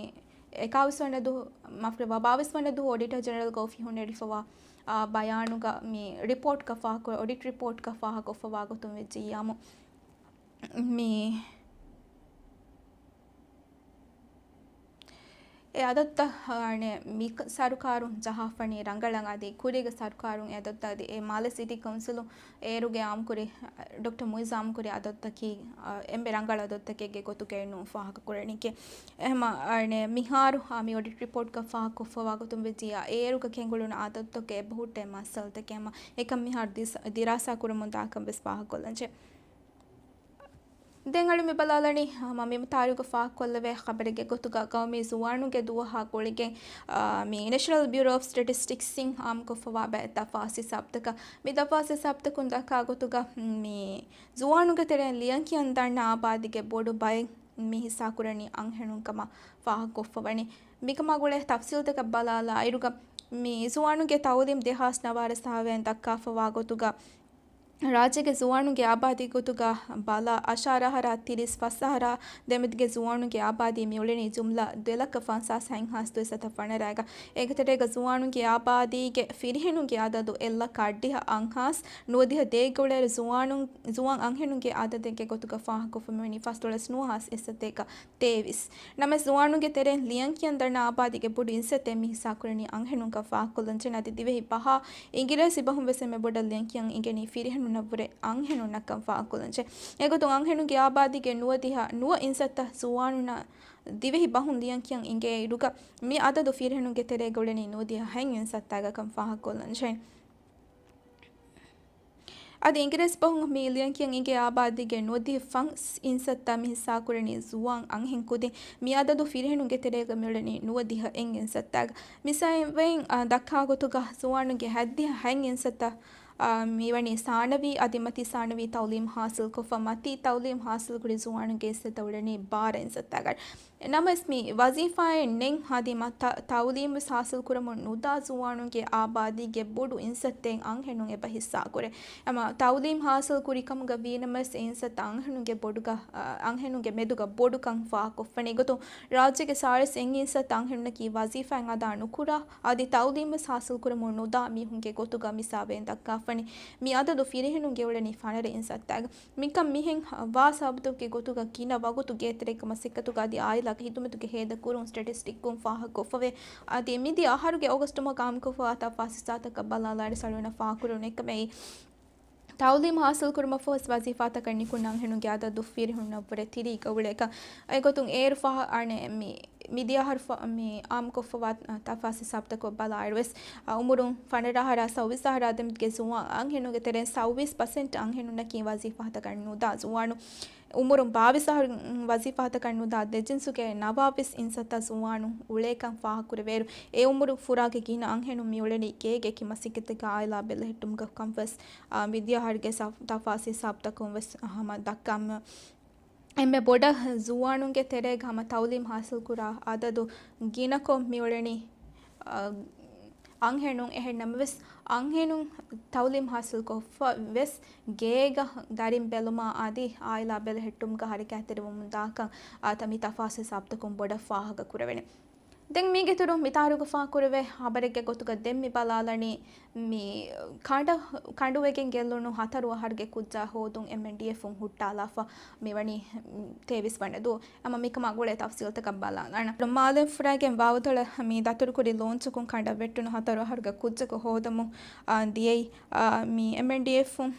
އެކާވީސް ވަނަ ދު-، މާފުކުރޭ، ވަ-، ބާވީސް ވަނަ ދުވަހު އޮޑިޓަރ ޖެނެރަލްގެ އޮފީހުން ނެރެފަވާ، އާ، ބަޔާނުގަ މި ރިޕޯޓްގަ ފާހަގަ-، އޮޑިޓް ރިޕޯޓްގަ ފާހަގަކޮށްފަވާ ގޮތުން ވެއްޖިއްޔާމު މި އެ އަދަދުތައް، އަނެއް، މި ކަ-، ސަރުކާރުން ޖަހާފަނީ ރަނގަޅަށް އަދި ކުރީގެ ސަރުކާރުން އެ އަދަދުތައް އަދި އެ މާލެ ސިޓީ ކައުންސިލު އޭރުގެ އާއްމުކުރި، ޑޮކްޓަރ މުއިއްޒު އާއްމުކުރި އަދަދުތަކީ، އަ، އެންމެ ރަނގަޅު އަދަދުތަކެއްގެ ގޮތުގައެއް ނޫން ފާހަގަކުރަނީކީ. އެހެމަ، އަނެއް، މިހާރު، އާ، މި އޮޑިޓް ރިޕޯޓްގަ ފާހަގަކޮށްފަވާ ގޮތުން ވެއްޖިއްޔާ އޭރުގަ ކެނގުޅުނު އަދަދުތަކެއް އެބަހުއްޓޭ މައްސަލަތަކެއް ހަމަ އެކަން މިހާރު ދިސް-، ދިރާސާ ކުރަމުން ދާކަން ވެސް ފާހަގަކޮށްލަންޖެ. ދެން އަޅު މި ބަލާލަނީ، ހަމަ މި ތާރީޚުގަ ފާހަގަކޮށްލެވޭ ޚަބަރެއްގެ ގޮތުގަ، ގައުމީ ޒުވާނުންގެ ދުވަހާ ގުޅިގެން، އާ، މި ނޭޝަނަލް ބިއުރޯ އޮފް ސްޓެޓިސްޓިކްސް އިން އާއްމުކޮށްފަވާ ބައެއް ތަފާސް ހިސާބުތަކަށް. މި ތަފާސް ހިސާބުތަކުން ދައްކާ ގޮތުގަ، މި ޒުވާނުންގެ ތެރެއިން ލިޔަން ކިޔަން ދަންނަ އާބާދީގެ ބޮޑު ބައެއް މި ހިއްސާކުރަނީ އަންހެނުން ކަމަށް ފާހަގަކޮށްފަވަނީ. މިކަމާ ގުޅޭ ތަފްސީލްތަކަށް ބަލާލާއިރުގަ، މި ޒުވާނުންގެ ތައުލީމް ދެހާސް ނަވާރަ ސަހަވައިން ދައްކާފަވާ ގޮތުގަ، ރާއްޖޭގެ ޒުވާނުންގެ އާބާދީ ގޮތުގަ ބަލާ، އަށާރަ އަހަރާ ތިރީސް ފަސް އަހަރާ ދެމެދުގެ ޒުވާނުންގެ އާބާދީ މިއުޅެނީ ޖުމްލަ ދެ ލައްކަ ފަންސާސް ހަތް ހާސް ދުވެސް ސަތޭކަ ވަނަ ރާގަ. އޭގެ ތެރޭގަ ޒުވާނުންގެ އާބާދީގެ ފިރިހެނުންގެ އަދަދު އެއް ލައްކަ އަށްޑިހަ އަށް ހާސް ނުވަދިހަ ދޭއްގަ އުޅޭއިރު ޒުވާނުން، ޒުވާން އަންހެނުންގެ އަދަދެއްގެ ގޮތުގަ ފާހަގަކޮށްފަ މިވަނީ ފަސް ދޮޅަސް ނުވަ ހާސް އެއް ސަތޭކަ ތޭވީސް. ނަމަވެސް، ޒުވާނުންގެ ތެރެއިން ލިޔަން ކިޔަން ދަންނަ އާބާދީގެ ބޮޑު އިންސައްތައެއް މި ހިއްސާކުރަނީ އަންހެނުންކަން ފާހަގަކޮށްލަންޖެ. އަދި ދިވެހި ބަހާ އިނގިރޭސި ބަހުން ވެސް އެންމެ ބޮޑަށް ލިޔަން ކިޔަން އިނގެނީ ފިރިހެނުންނަށްވުރެ އަންހެނުންނަށްކަން ފާހަގަކޮށްލަންޖެ. އެގޮތުން އަންހެނުންގެ އާބާދީގެ ނުވަދިހަ ނުވަ އިންސައްތަ ޒުވާނުންނަށް ދިވެހި ބަހުން ލިޔަން ކިޔަން އިނގޭ އިރުގަ، މި އަދަދު ފިރިހެނުންގެ ތެރޭގަ އުޅެނީ ނުވަދިހަ ހަތް އިންސައްތާގަކަން ފާހަގަކޮށްލަންޖެ. އަދި އިނގިރޭސި ބަހުން މި ލިޔަންކިޔަން އިނގޭ އާބާދީގެ ނުވަދިހަ ފަސް އިންސައްތަ މި ހިއްސާކުރަނީ ޒުވާން އަންހެން ކުދިން. މި އަދަދު ފިރިހެނުންގެ ތެރޭގަ މިއުޅެނީ ނުވަދިހަ އެއް އިންސައްތާގަ. މިސާލަކަށް ދައްކާ ގޮތުގަ ޒުވާނުންގެ ހަތްދިހަ ހަތް އިންސައްތަ، އާ، މިވަނީ ސާނަވީ އަދި މަތީ ސާނަވީ ތައުލީމް ހާސިލްކޮށްފަ، މަތީ ތައުލީމް ހާސިލްކުރި ޒުވާނުންގެ އިންސައްތަ އުޅެނީ ބާރަ އިންސައްތާގަ. ނަމަވެސް މި ވަޒީފާއެއް ނެތް އަދި މަ ތަ-، ތައުލީމް ވެސް ހާސިލް ކުރަމުން ނުދާ ޒުވާނުންގެ އާބާދީގެ ބޮޑު އިންސައްތައެއް އަންހެނުން އެބަ ހިއްސާ ކުރޭ. އަމަ ތައުލީމް ހާސިލް ކުރި ކަމުގަ ވީނަމަވެސް އެ އިންސައްތަ އަންހެނުންގެ ބޮޑުގަ، އަ، އަންހެނުންގެ މެދުގަ ބޮޑުކަން ފާހަގަކޮށްފަނީ ގޮތުން ރާއްޖޭގެ ސާޅީސް އެއް އިންސައްތަ އަންހެނުންނަކީ ވަޒީފާއެއް އަދާ ނުކުރާ އަދި ތައުލީމް ވެސް ހާސިލް ކުރަމުން ނުދާ މީހުންގެ ގޮތުގަ މިސާލެއް ދައްކާފަނީ. މި އަދަދު ފިރިހެނުން ގެއުޅެނީ ފަނަރަ އިންސައްތައިގަ. މިކަން މިހެން ވާ ސަބަބުތަކުގެ ގޮތުގަ ގިނަ ވަގުތު ގޭތެރޭގެ މަސައްކަތުގަ އަދި އާއިލާގެ ހިދުމަތުގެ ހޭދަ ކުރުން ސްޓެޓިސްޓިކްގުން ފާހަގަކޮށްފަވޭ. އަދި މިދިޔަ އަހަރުގެ އޯގަސްޓު މަހުގަ އާއްމުކޮށްފަވާ ތަފާސް ހިސާބުތަކަށް ބަލާލާއިރު އަޅުގަނޑަށް ފާހަގަކުރެވުނު އެކަމަކީ، ތައުލީމް ހާސިލްކުރުމަށްފަހު ވެސް ވަޒީފާތަކަށް ނިކުން އަންހެނުންގެ އަދަދު ފިރިހެނުންނަށްވުރެ ތިރީގަ އުޅޭކަން. އެގޮތުން އޭރު ފަހަ، އަނެއް މި، މިދިޔަ އަހަރު ފަ-، މި އާއްމުކޮށްފަވާ ތަފާސް ހިސާބުތަކަށް ބަލާއިރު ވެސް، އަ، އުމުރުން ފަނަރަ އަހަރާ ސައުވީސް އަހަރާ ދެމެދުގެ ޒުވާން އަންހެނުންގެ ތެރެއިން ސައުވީސް ޕަސެންޓް އަންހެނުންނަކީ ވަޒީފާތަކަށް ނުދާ ޒުވާނު. އުމުރުން ބާވީސް އަހަރު ވަޒީފާތަކަށް ނުދާ ދެއްޖިންސުގެ ނަވާވީސް އިންސައްތަ ޒުވާނު އުޅޭކަން ފާހަގަކުރެވޭއިރު، އެ އުމުރު ފުރާގެ ގިނަ އަންހެނުން މިއުޅެނީ ގޭގެ އެކި މަސައްކަތެއްގަ އާއިލާ ބެލެހެއްޓުމުގަ ކަންފަސް، އާ، މިދިޔަ އަހަރުގެ ސަ-، ތަފާސް ހިސާބުތަކުން ވެސް ހަމަ ދައްކާ މި އެންމެ ބޮޑަށް ޒުވާނުންގެ ތެރޭގަ ހަމަ ތައުލީމް ހާސިލްކުރާ އަދަދު ގިނަކޮށް މިއުޅެނީ، އަ، އަންހެނުން. އެހެން ނަމަވެސް، އަންހެނުން ތައުލީމް ހާސިލްކޮށްފަ ވެސް ގޭގަ ދަރިން ބެލުމާ އަދި އާއިލާ ބެލެހެއްޓުމުގަ ހަރަކާތްތެރިވަމުންދާކަން އާ ތަ-، މި ތަފާސް ހިސާބުތަކުން ބޮޑަށް ފާހަގަކުރެވެނީ. ދެން މީގެއިތުރުން މިތާރީޚު ފާހަގަކުރެވޭ ހަބަރެއްގެ ގޮތުގަ ދެން މި ބަލާލަނީ، މި ކަނޑަ-، ކަނޑުވެގެން ގެއްލުނު ހަތަރު އަހަރުގެ ކުއްޖާ ހޯދުން އެމްއެންޑީއެފުން ހުއްޓާލާފަ މިވަނީ ތޭވީސް ވަނަ ދުވަހު. އަމަ މިކަމާ ގުޅޭ ތަފްސީލްތަކަށް ބަލާލާނަން. މާލެ ފުރާގެން ވާވަތޮޅަށް މި ދަތުރުކުރި ލޯންޗަކުން ކަނޑަށް ވެއްޓުނު ހަތަރު އަހަރުގެ ކުއްޖަކު ހޯދަމުން، އާ، ދިޔައީ، އާ، މި އެމްއެންޑީއެފުން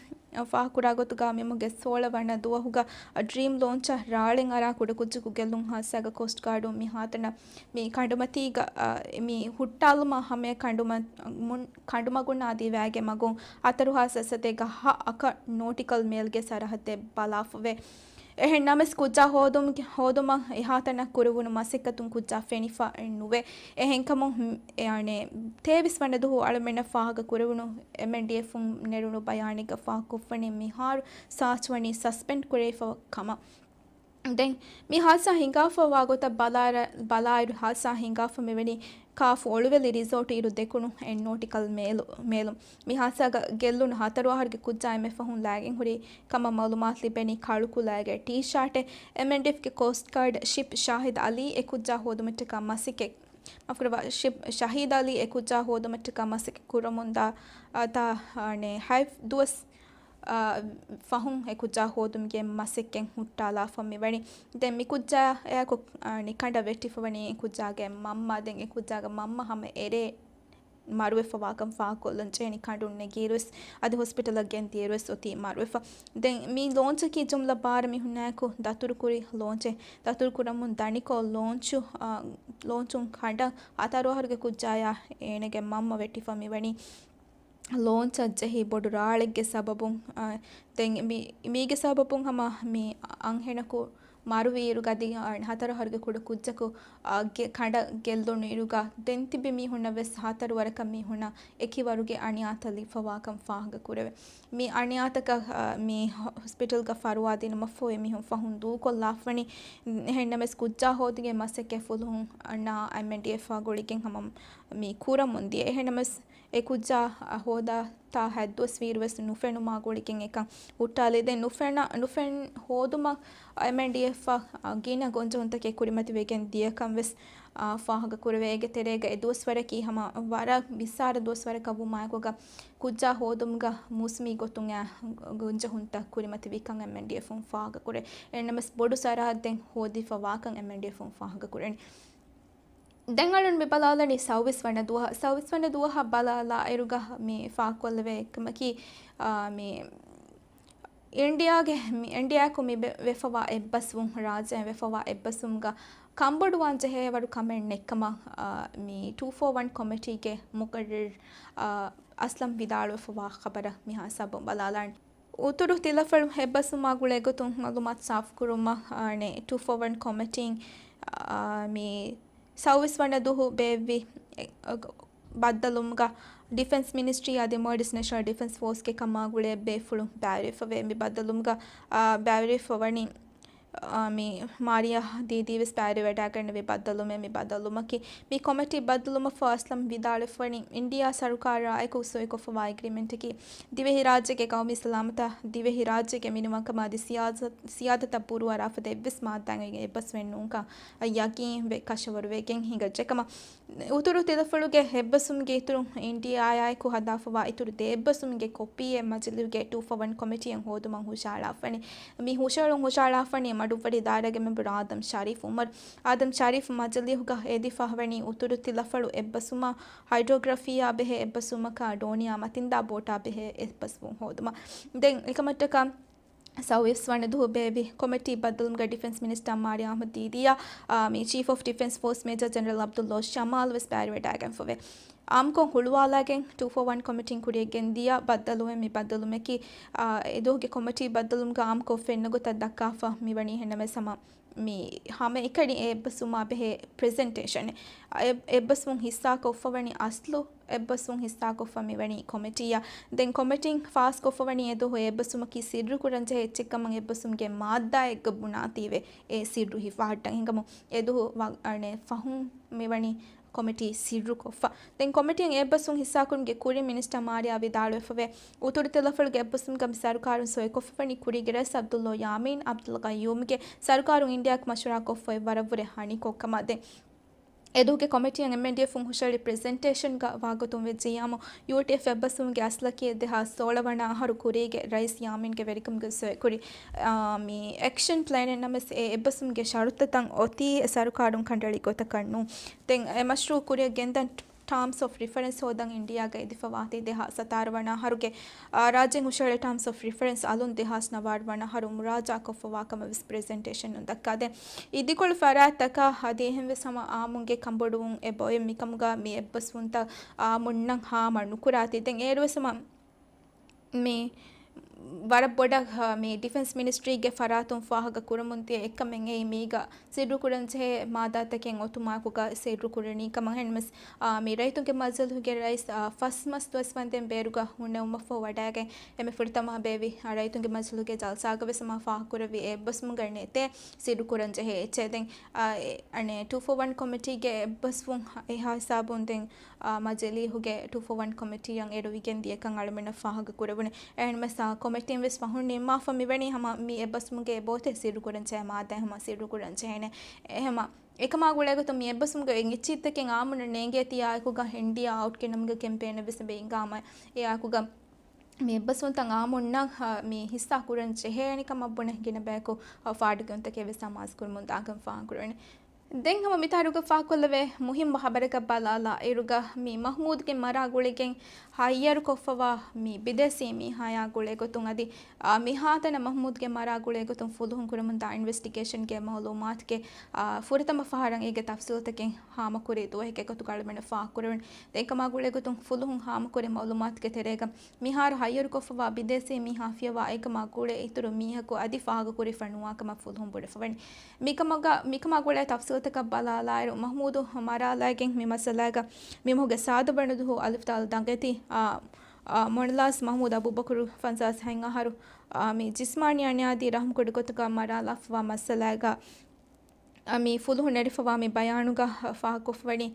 ފާހަގަކުރާ ގޮތުގަ މިމަހުގެ ސޯޅަ ވަނަ ދުވަހުގަ ޑްރީމް ލޯންޗަށް ރާޅެއް އަރާ ކުޑަކުއްޖަކު ގެއްލުން ހާދިސާގަ ކޯސްޓް ގާޑުން މި ހާތަނަށް މި ކަނޑުމަތީގަ، އާ، މި ހުއްޓާލުމަށް ހަމަޔަށް ކަނޑުމަ-، މުން-، ކަނޑުމަގުން އަދި ވައިގެ މަގުން ހަތަރު ހާސް އަސަދެއްގަ ހަ އަކަށް ނޯޓިކަލް މޭލްގެ ސަރަހައްދެއް ބަލާފަވޭ. އެހެން ނަމަވެސް ކުއްޖާ ހޯދުމުގެ-، ހޯދުމަށް އެހާތަނަށް ކުރެވުނު މަސައްކަތުން ކުއްޖާ ފެނިފަ ނުވޭ. އެހެންކަމުން އެ އަނެއް ތޭވީސް ވަނަ ދުވަހު އަޅަމެންނަށް ފާހަގަ ކުރެވުނު އެމްއެންޑީއެފުން ނެރުނު ބަޔާނެއްގަ ފާހަގަކޮށްފަނީ މިހާރު ސާޗު ވަނީ ސަސްޕެންޑް ކުރެވިފަ ކަމަށް. ދެން މި ހާދިސާ ހިނގާފަވާ ގޮތަށް ބަލާ-، ބަލާއިރު ހާދިސާ ހިނގާފަ މިވަނީ ކާފު އޮޅުވެލި ރިސޯޓު އިރު ދެކުނު އެއް ނޯޓިކަލް މޭލު-، މޭލުން. މި ހާދިސާގަ ގެއްލުނު ހަތަރު އަހަރުގެ ކުއްޖާ އެންމެ ފަހުން ލައިގެން ހުރި ކަމަށް މައުލޫމާތު ލިބެނީ ކަޅު ކުލައިގެ ޓީޝާޓެއް. އެމްއެންޑީއެފްގެ ކޯސްޓް ގާޑް ޝިޕް ޝާހިދް އަލީ އެ ކުއްޖާ ހޯދުމަށްޓަކާ މަސައްކަތް، މާފުކުރައްވާ، ޝިޕް ޝަހީދް އަލީ އެ ކުއްޖާ ހޯދުމަށްޓަކާ މަސައްކަތް ކުރަމުންދާ، އާ، ތާ، އަނެއް ހަތް ދުވަސް، އާ، ފަހުން އެ ކުއްޖާ ހޯދުމުގެ މަސައްކަތް ހުއްޓާލާފަ މިވަނީ. ދެން މި ކުއްޖާ އެއާއެކު، އަނެއް ކަނޑަށް ވެއްޓިފަ ވަނީ އެ ކުއްޖާގެ މަންމަ. ދެން އެ ކުއްޖާގެ މަންމަ ހަމަ އެރޭ މަރުވެފަވާކަން ފާހަގަކޮށްލަން ޖެހެނީ ކަނޑުން ނެގިއިރުވެސް، އަދި ހޮސްޕިޓަލަށް ގެންދިޔައިރުވެސް އޮތީ މަރުވެފަ. ދެން މި ލޯންޗަކީ ޖުމްލަ ބާރަ މީހުންނާއެކު ދަތުރުކުރި ލޯންޗެއް. ދަތުރުކުރަމުން ދަނިކޮށް ލޯންޗު، އާ، ލޯންޗުން ކަނޑަށް ހަތަރު އަހަރުގެ ކުއްޖާޔާ އޭނަގެ މަންމަ ވެއްޓިފަ މިވަނީ ލޯންޗަށް ޖެހި ބޮޑު ރާޅެއްގެ ސަބަބުން، އާ، ދެން މި-، މީގެ ސަބަބުން ހަމަ މި އަންހެނަކު މަރުވިއިރު ގަދި، އާ، ހަތަރު އަހަރުގެ ކުޑަ ކުއްޖަކު، އާ، ގެ-، ކަނޑަށް ގެއްލުނު އިރުގަ ދެން ތިބި މީހުންނަށް ވެސް ހަތަރު ވަރަކަށް މީހުންނަށް އެކި ވަރުގެ އަނިޔާތައް ލިބިފަވާކަން ފާހަގަ ކުރެވޭ. މި އަނިޔާތަކަށް، އާ، މި ހޮ-، ހޮސްޕިޓަލްގަ ފަރުވާ ދިނުމަށްފަހު އެމީހުން ފަހުން ދޫކޮށްލާފަވަނީ. އެހެންނަމަވެސް ކުއްޖާ ހޯދުމުގެ މަސައްކަތް ފުލުހުން އަންނާ އެމްއެންޑީއެފްއާ ގުޅިގެން ހަމަ މި ކުރަމުން ދިޔަ. އެހެންނަމަވެސް އެ ކުއްޖާ ހޯދާ ތާ ހަތް ދުވަސް ވީއިރުވެސް ނުފެނުމާ ގުޅިގެން އެކަން ހުއްޓާލި. ދެން ނުފެން، ނުފެން ހޯދުމަށް އެމްއެންޑީއެފްއަށް ގިނަ ގޮންޖެހުންތަކެއް ކުރިމަތިވެގެން ދިޔަކަން ވެސް، އާ، ފާހަގަކުރެވޭ. އޭގެ ތެރޭގަ އެ ދުވަސްވަރަކީ ހަމަ ވަރަށް ވިއްސާރަ ދުވަސްވަރަކަށް ވުމާއެކުގަ ކުއްޖާ ހޯދުމުގަ މޫސުމީ ގޮތުން އާ ގޮންޖެހުންތައް ކުރިމަތިވިކަން އެމްއެންޑީއެފުން ފާހަގަކުރޭ. އެހެންނަމަވެސް ބޮޑު ސަރަހައްދެއް ހޯދިފަވާކަން އެމްއެންޑީއެފުން ފާހަގަކުރަނީ. ދެން އަޅުން މި ބަލާލަނީ ސައުވީސް ވަނަ ދުވަހަށް، ސައުވީސް ވަނަ ދުވަހަށް ބަލާލާއިރުގަ މި ފާހަގަކޮށްލެވޭ ކަމަކީ، އާ، މި އިންޑިއާގެ، މި އިންޑިއާއަކު މި ބެ-، ވެފަވާ އެއްބަސްވުން، ރާއްޖެއިން ވެފަވާ އެއްބަސްވުމުގަ ކަންބޮޑުވާން ޖެހޭވަރު ކަމެއް ނެތްކަމަށް، އާ، މި ޓޫ ފޯ ވަން ކޮމިޓީގެ މުޤައްރަރު، އާ، އަސްލަމް ވިދާޅުވެފަވާ ޚަބަރަށް މިހާ ހިސާބުން ބަލާލާން. އުތުރު ތިލަފަޅު އެއްބަސްވުމާ ގުޅޭ ގޮތުން މައުލޫމާތު ސާފުކުރުމަށް، އާ، ނެ-، ޓޫ ފޯ ވަން ކޮމިޓީން، އާ، މި ސައުވީސް ވަނަ ދުވަހު ބޭއްވި، އެ، އަ، ބައްދަލުވުމުގަ ޑިފެންސް މިނިސްޓްރީ އަދި މޯލްޑިވްސް ނޭޝަނަލް ޑިފެންސް ފޯސްގެ ކަމާ ގުޅޭ ބޭފުޅުން ބައިވެރިވެފަވޭ. މި ބައްދަލުވުމުގަ، އާ، ބައިވެރިވެފަ ވަނީ އާ، މި މާރިޔާ ދީދީ ވެސް ބައިވެރިވެވަޑައިގަންނެވި ބައްދަލުމެއް. މި ބައްދަލުމަކީ، މި ކޮމިޓީ ބައްދަލުމަށްފަހު އަސްލަމް ވިދާޅުވެފަވަނީ، އިންޑިއާ ސަރުކާރާއެކު ސޮއިކޮށްފަވާ އެގްރިމެންޓަކީ ދިވެހިރާއްޖޭގެ ޤައުމީ ސަލާމަތާ ދިވެހިރާއްޖޭގެ މިނިވަންކަމާ އަދި ސިޔާސަ-، ސިޔާދަތަށް ބުރޫއަރާފަދަ އެއްވެސް މާއްދާއެއް އެއްބަސްވެން ނޫންކަން ޔަޤީންވެ ކަށަވަރުވެގެން ހިނގައްޖެކަމަށް، އުތުރު ތިލަފަޅުގެ އެއްބަސްވުމުގެ އިތުރުން އިންޑިއާއާއެކު ހަދާފަވާ އިތުރު ދެ އެއްބަސްވުމުގެ ކޮޕީއެއް މަޖިލީހުގެ ޓޫ ފޯ ވަން ކޮމިޓީއަށް ހޯދުމަށް ހުށަހަޅާފަނީ. މި ހުށަހެޅުން ހުށަހަޅާފަނީ މަޑުއްވަރި ދާއިރާގެ މެމްބަރު އާދަމް ޝަރީފް އުމަރު. އާދަމް ޝަރީފް މަޖިލީހުގަ އެދިފަ ވަނީ އުތުރު ތިލަފަޅު އެއްބަސްވުމާ، ހައިޑްރޯގްރަފީއާ ބެހޭ އެއްބަސްވުމަކާ، ޑޯނިއާ މަތިންދާ ބޯޓާ ބެހޭ އެއްބަސްވުން ހޯދުމަށް. ދެން އެކަމަށްޓަކާ، ސައުވީސް ވަނަ ދުވަހު ބޭއްވި ކޮމިޓީ ބައްދަލުމުގަ ޑިފެންސް މިނިސްޓަރ މާރިޔާ އަޙްމަދު ދީދީއާ، މި ޗީފް އޮފް ޑިފެންސް ފޯސް މޭޖަރ ޖެނެރަލް ޢަބްދުﷲ ޝަމާލް ވެސް ބައިވެރިވެވަޑައިގެންފަވޭ. އާއްމުކޮށް ހުޅުވާލައިގެން ޓޫ ފޯ ވަން ކޮމިޓީން ކުރިއަށް ގެންދިޔަ ބައްދަލުވެ މި ބައްދަލުމަކީ، އާ، އެދުވަހުގެ ކޮމިޓީ ބައްދަލުމުގަ އާއްމުކޮށް ފެންނަ ގޮތަށް ދައްކާފަ މިވަނީ. އެހެންނަމަވެސް ހަމަ މި ހަމައެކަނި އެ އެއްބަސްވުމާ ބެހޭ ޕްރެޒެންޓޭޝަނެއް. އެ-، އެއްބަސްވުން ހިއްސާކޮށްފަވަނީ އަސްލު އެއްބަސްވުން ހިއްސާކޮށްފަ މިވަނީ ކޮމިޓީއަށް. ދެން ކޮމިޓީން ފާސްކޮށްފަވަނީ އެދުވަހު އެއްބަސްވުމަކީ ސިއްރުކުރަންޖެހޭ އެއްޗެއްކަމަށް އެއްބަސްވުމުގެ މާއްދާއެއްގަ ބުނާތީވެ އެ ސިއްރު ހިފަހައްޓަން ހިނގަމުން އެދުވަހު ވަ-، އަނެއް ފަހުން މިވަނީ ކޮމިޓީ ސިއްރުކޮށްފަ. ދެން ކޮމިޓީން އެއްބަސްވުން ހިއްސާކުރުމުގެ ކުރިން މިނިސްޓަރ މާރިޔާ ވިދާޅުވެފަވޭ، އުތުރު ތިލަފަޅުގެ އެއްބަސްވުމުގަ މި ސަރުކާރުން ސޮއިކޮށްފަވަނީ ކުރީގެ ރައީސް ޢަބްދުﷲ ޔާމީން ޢަބްދުލް ޤައްޔޫމްގެ ސަރުކާރުން އިންޑިއާއެކު މަޝްވަރާކޮށްފައި ވަރަށްވުރެ ހަނިކޮށްކަމަށް. ދެން އެދުވަހުގެ ކޮމިޓީއަށް އެމްއެންޑީއެފުން ހުށަހެޅި ޕްރެޒެންޓޭޝަންގަ ވާގޮތުން ވެއްޖެއްޔާމު، ޔޫޓީއެފް އެއްބަސްވުމުގެ އަސްލަކީ ދެހާސް ސޯޅަ ވަނަ އަހަރު ކުރީގެ ރައީސް ޔާމީންގެ ވެރިކަމުގެ ސޮއިކުރި، އާ، މި އެކްޝަން ޕްލޭނެއް ނަމަވެސް އެ އެއްބަސްވުމުގެ ޝަރުތުތައް އޮތީ އެ ސަރުކާރުން ކަނޑައެޅި ގޮތަކަށް ނޫން. ދެން އެ މަޝްރޫޢު ކުރިއަށް ގެންދަން ޓާމްސް އޮފް ރިފަރެންސް ހޯދަން އިންޑިއާގަ އެދިފަވާތީ ދެހާސް ސަތާރަ ވަނަ އަހަރުގެ، އާ، ރާއްޖޭން ހުށަހެޅޭ ޓާމްސް އޮފް ރިފަރެންސް އަލުން ދެހާސް ނަވާރަ ވަނަ އަހަރު މުރާޖާ ކޮށްފަވާކަމަށް ވެސް ޕްރެޒެންޓޭޝަނުން ދައްކާ. ދެން އިދިކޮޅު ފަރާތްތަކާ އަދި އެހެންވެސް ހަމަ އާއްމުންގެ ކަނބޮޑުވުން އެބައޮތް މިކަމުގަ މި އެއްބަސްވުންތައް އާއްމުންނަށް ހާމަ ނުކުރާތީ. ދެން އޭރުވެސް ހަމަ މި ވަރަށް ބޮޑަށް، ހަ، މި ޑިފެންސް މިނިސްޓްރީގެ ފަރާތުން ފާހަގަ ކުރަމުން ދިޔަ އެއްކަމެއް އެއީ މީގަ ސިއްރުކުރަންޖެހޭ މާއްދާތަކެއް އޮތުމާއެކުގަ ސިއްރުކުރަނީ ކަމަށް. އެހެންވެސް، އާ، މި ރައްޔިތުންގެ މަޖިލީހުގެ ރައީސް، އާ، ފަސް މަސް ދުވަސް ވަންދެން ބޭރުގަ ހުންނެވުމަށްފަހު ވަޑައިގެން އެންމެ ފުރަތަމަ ބޭއްވި، އާ، ރައްޔިތުންގެ މަޖިލީހުގެ ޖަލްސާގަ ވެސް ހަމަ ފާހަގަކުރެއްވި އެ އެއްބަސްވުމުގަ ނެތޭ ސިއްރުކުރަންޖެހޭ އެއްޗެއް. ދެން، އާ، އެ، އަނެއް ޓޫ ފޯ ވަން ކޮމިޓީގެ އެއްބަސްވުން އެހާ ހިސާބުން ދެން، އާ، މަޖިލީހުގެ ޓޫ ފޯ ވަން ކޮމިޓީއަށް އެރުވިގެން ދިޔަކަން އަޅުމެންނަށް ފާހަގަ ކުރެވުނު. އެހެންވެސް، އާ، ކޮމިޓީން ވެސް ފަހުން ނިންމާފަ މިވަނީ ހަމަ މި އެއްބަސްވުމުގެ އެބައޮތޭ ސިއްރުކުރަންޖެހޭ މާއްދާ ހަމަ ސިއްރުކުރަންޖެހޭނެ. އެހެމަ އެކަމާ ގުޅޭގޮތުން މި އެއްބަސްވުމުގެ އެއްޗިތްތަކެއް އާއްމުންނަށް ނޭނގޭތީ އާއެކުގަ އިންޑިއާ އައުޓްގެ ނަމުގެ ކެމްޕޭނެއް ވެސް އެބަ ހިނގާމަ އެ އާއެކުގަ މި އެއްބަސްވުންތައް އާއްމުންނަށް، އާ، މި ހިއްސާ ކުރަން ޖެހޭނެ ކަމަށް ބުނެ ގިނަ ބަޔަކު، އާ، ފާޑުކިޔުންތަކެއް ވެސް އަމާޒުކުރުމުން ދާކަން ފާހަގަކުރެވުނު. ދެން ހަމަ މިތާރުގަ ފާހަގަކޮށްލެވޭ މުހިއްމު ހަބަރަކަށް ބަލާލާ އިރުގަ މި މަހްމޫދުގެ މަރާ ގުޅިގެން ހައްޔަރުކޮށްފަވާ މި ބިދޭސީ މީހާޔާ ގުޅޭގޮތުން އަދި، އާ، މިހާތަނަށް މަހްމޫދުގެ މަރާ ގުޅޭގޮތުން ފުލުހުން ކުރަމުންދާ އިންވެސްޓިގޭޝަންގެ މައުލޫމާތުގެ، އާ، ފުރަތަމަ ފަހަރަށް އޭގެ ތަފްސީލުތަކެއް ހާމަކުރި ދުވަހެކޭ ގޮތުގަ އަޅުމެންނަށް ފާހަގަކުރެވުނު. ދެން ކަމާ ގުޅޭގޮތުން ފުލުހުން ހާމަކުރި މައުލޫމާތުގެ ތެރޭގަ މިހާރު ހައްޔަރުކޮށްފަވާ ބިދޭސީ މީހާ ފިޔަވާ އެކަމާ ގުޅޭ އިތުރު މީހަކު އަދި ފާހަގަކުރި ފަނުވާކަމަށް ފުލުހުން ބުނެފަވަނީ. މިކަމުގަ، މިކަމާ ގުޅޭ ތަފްސީލުތަކަށް ބަލާލާއިރު، މަހްމޫދު މަރާލާގެން މި މައްސަލާގަ މި މަހުގެ ސާދަ ވަނަ ދުވަހު އަލިފްދާލު ދަނގެތި، އާ، އާ، މޮނަލާސް މަހްމޫދު އަބޫބަކުރު ފަންސާސް ހަތް އަހަރު، އާ، މި ޖިސްމާނީ އަނިޔާދީ ރަހުމް ކުޑި ގޮތުގަ މަރާލާފަވާ މައްސަލާގަ އަ، މި ފުލުހުން ނެރެފަވާ މި ބަޔާނުގަ ފާހަގަކޮށްފަވަނީ،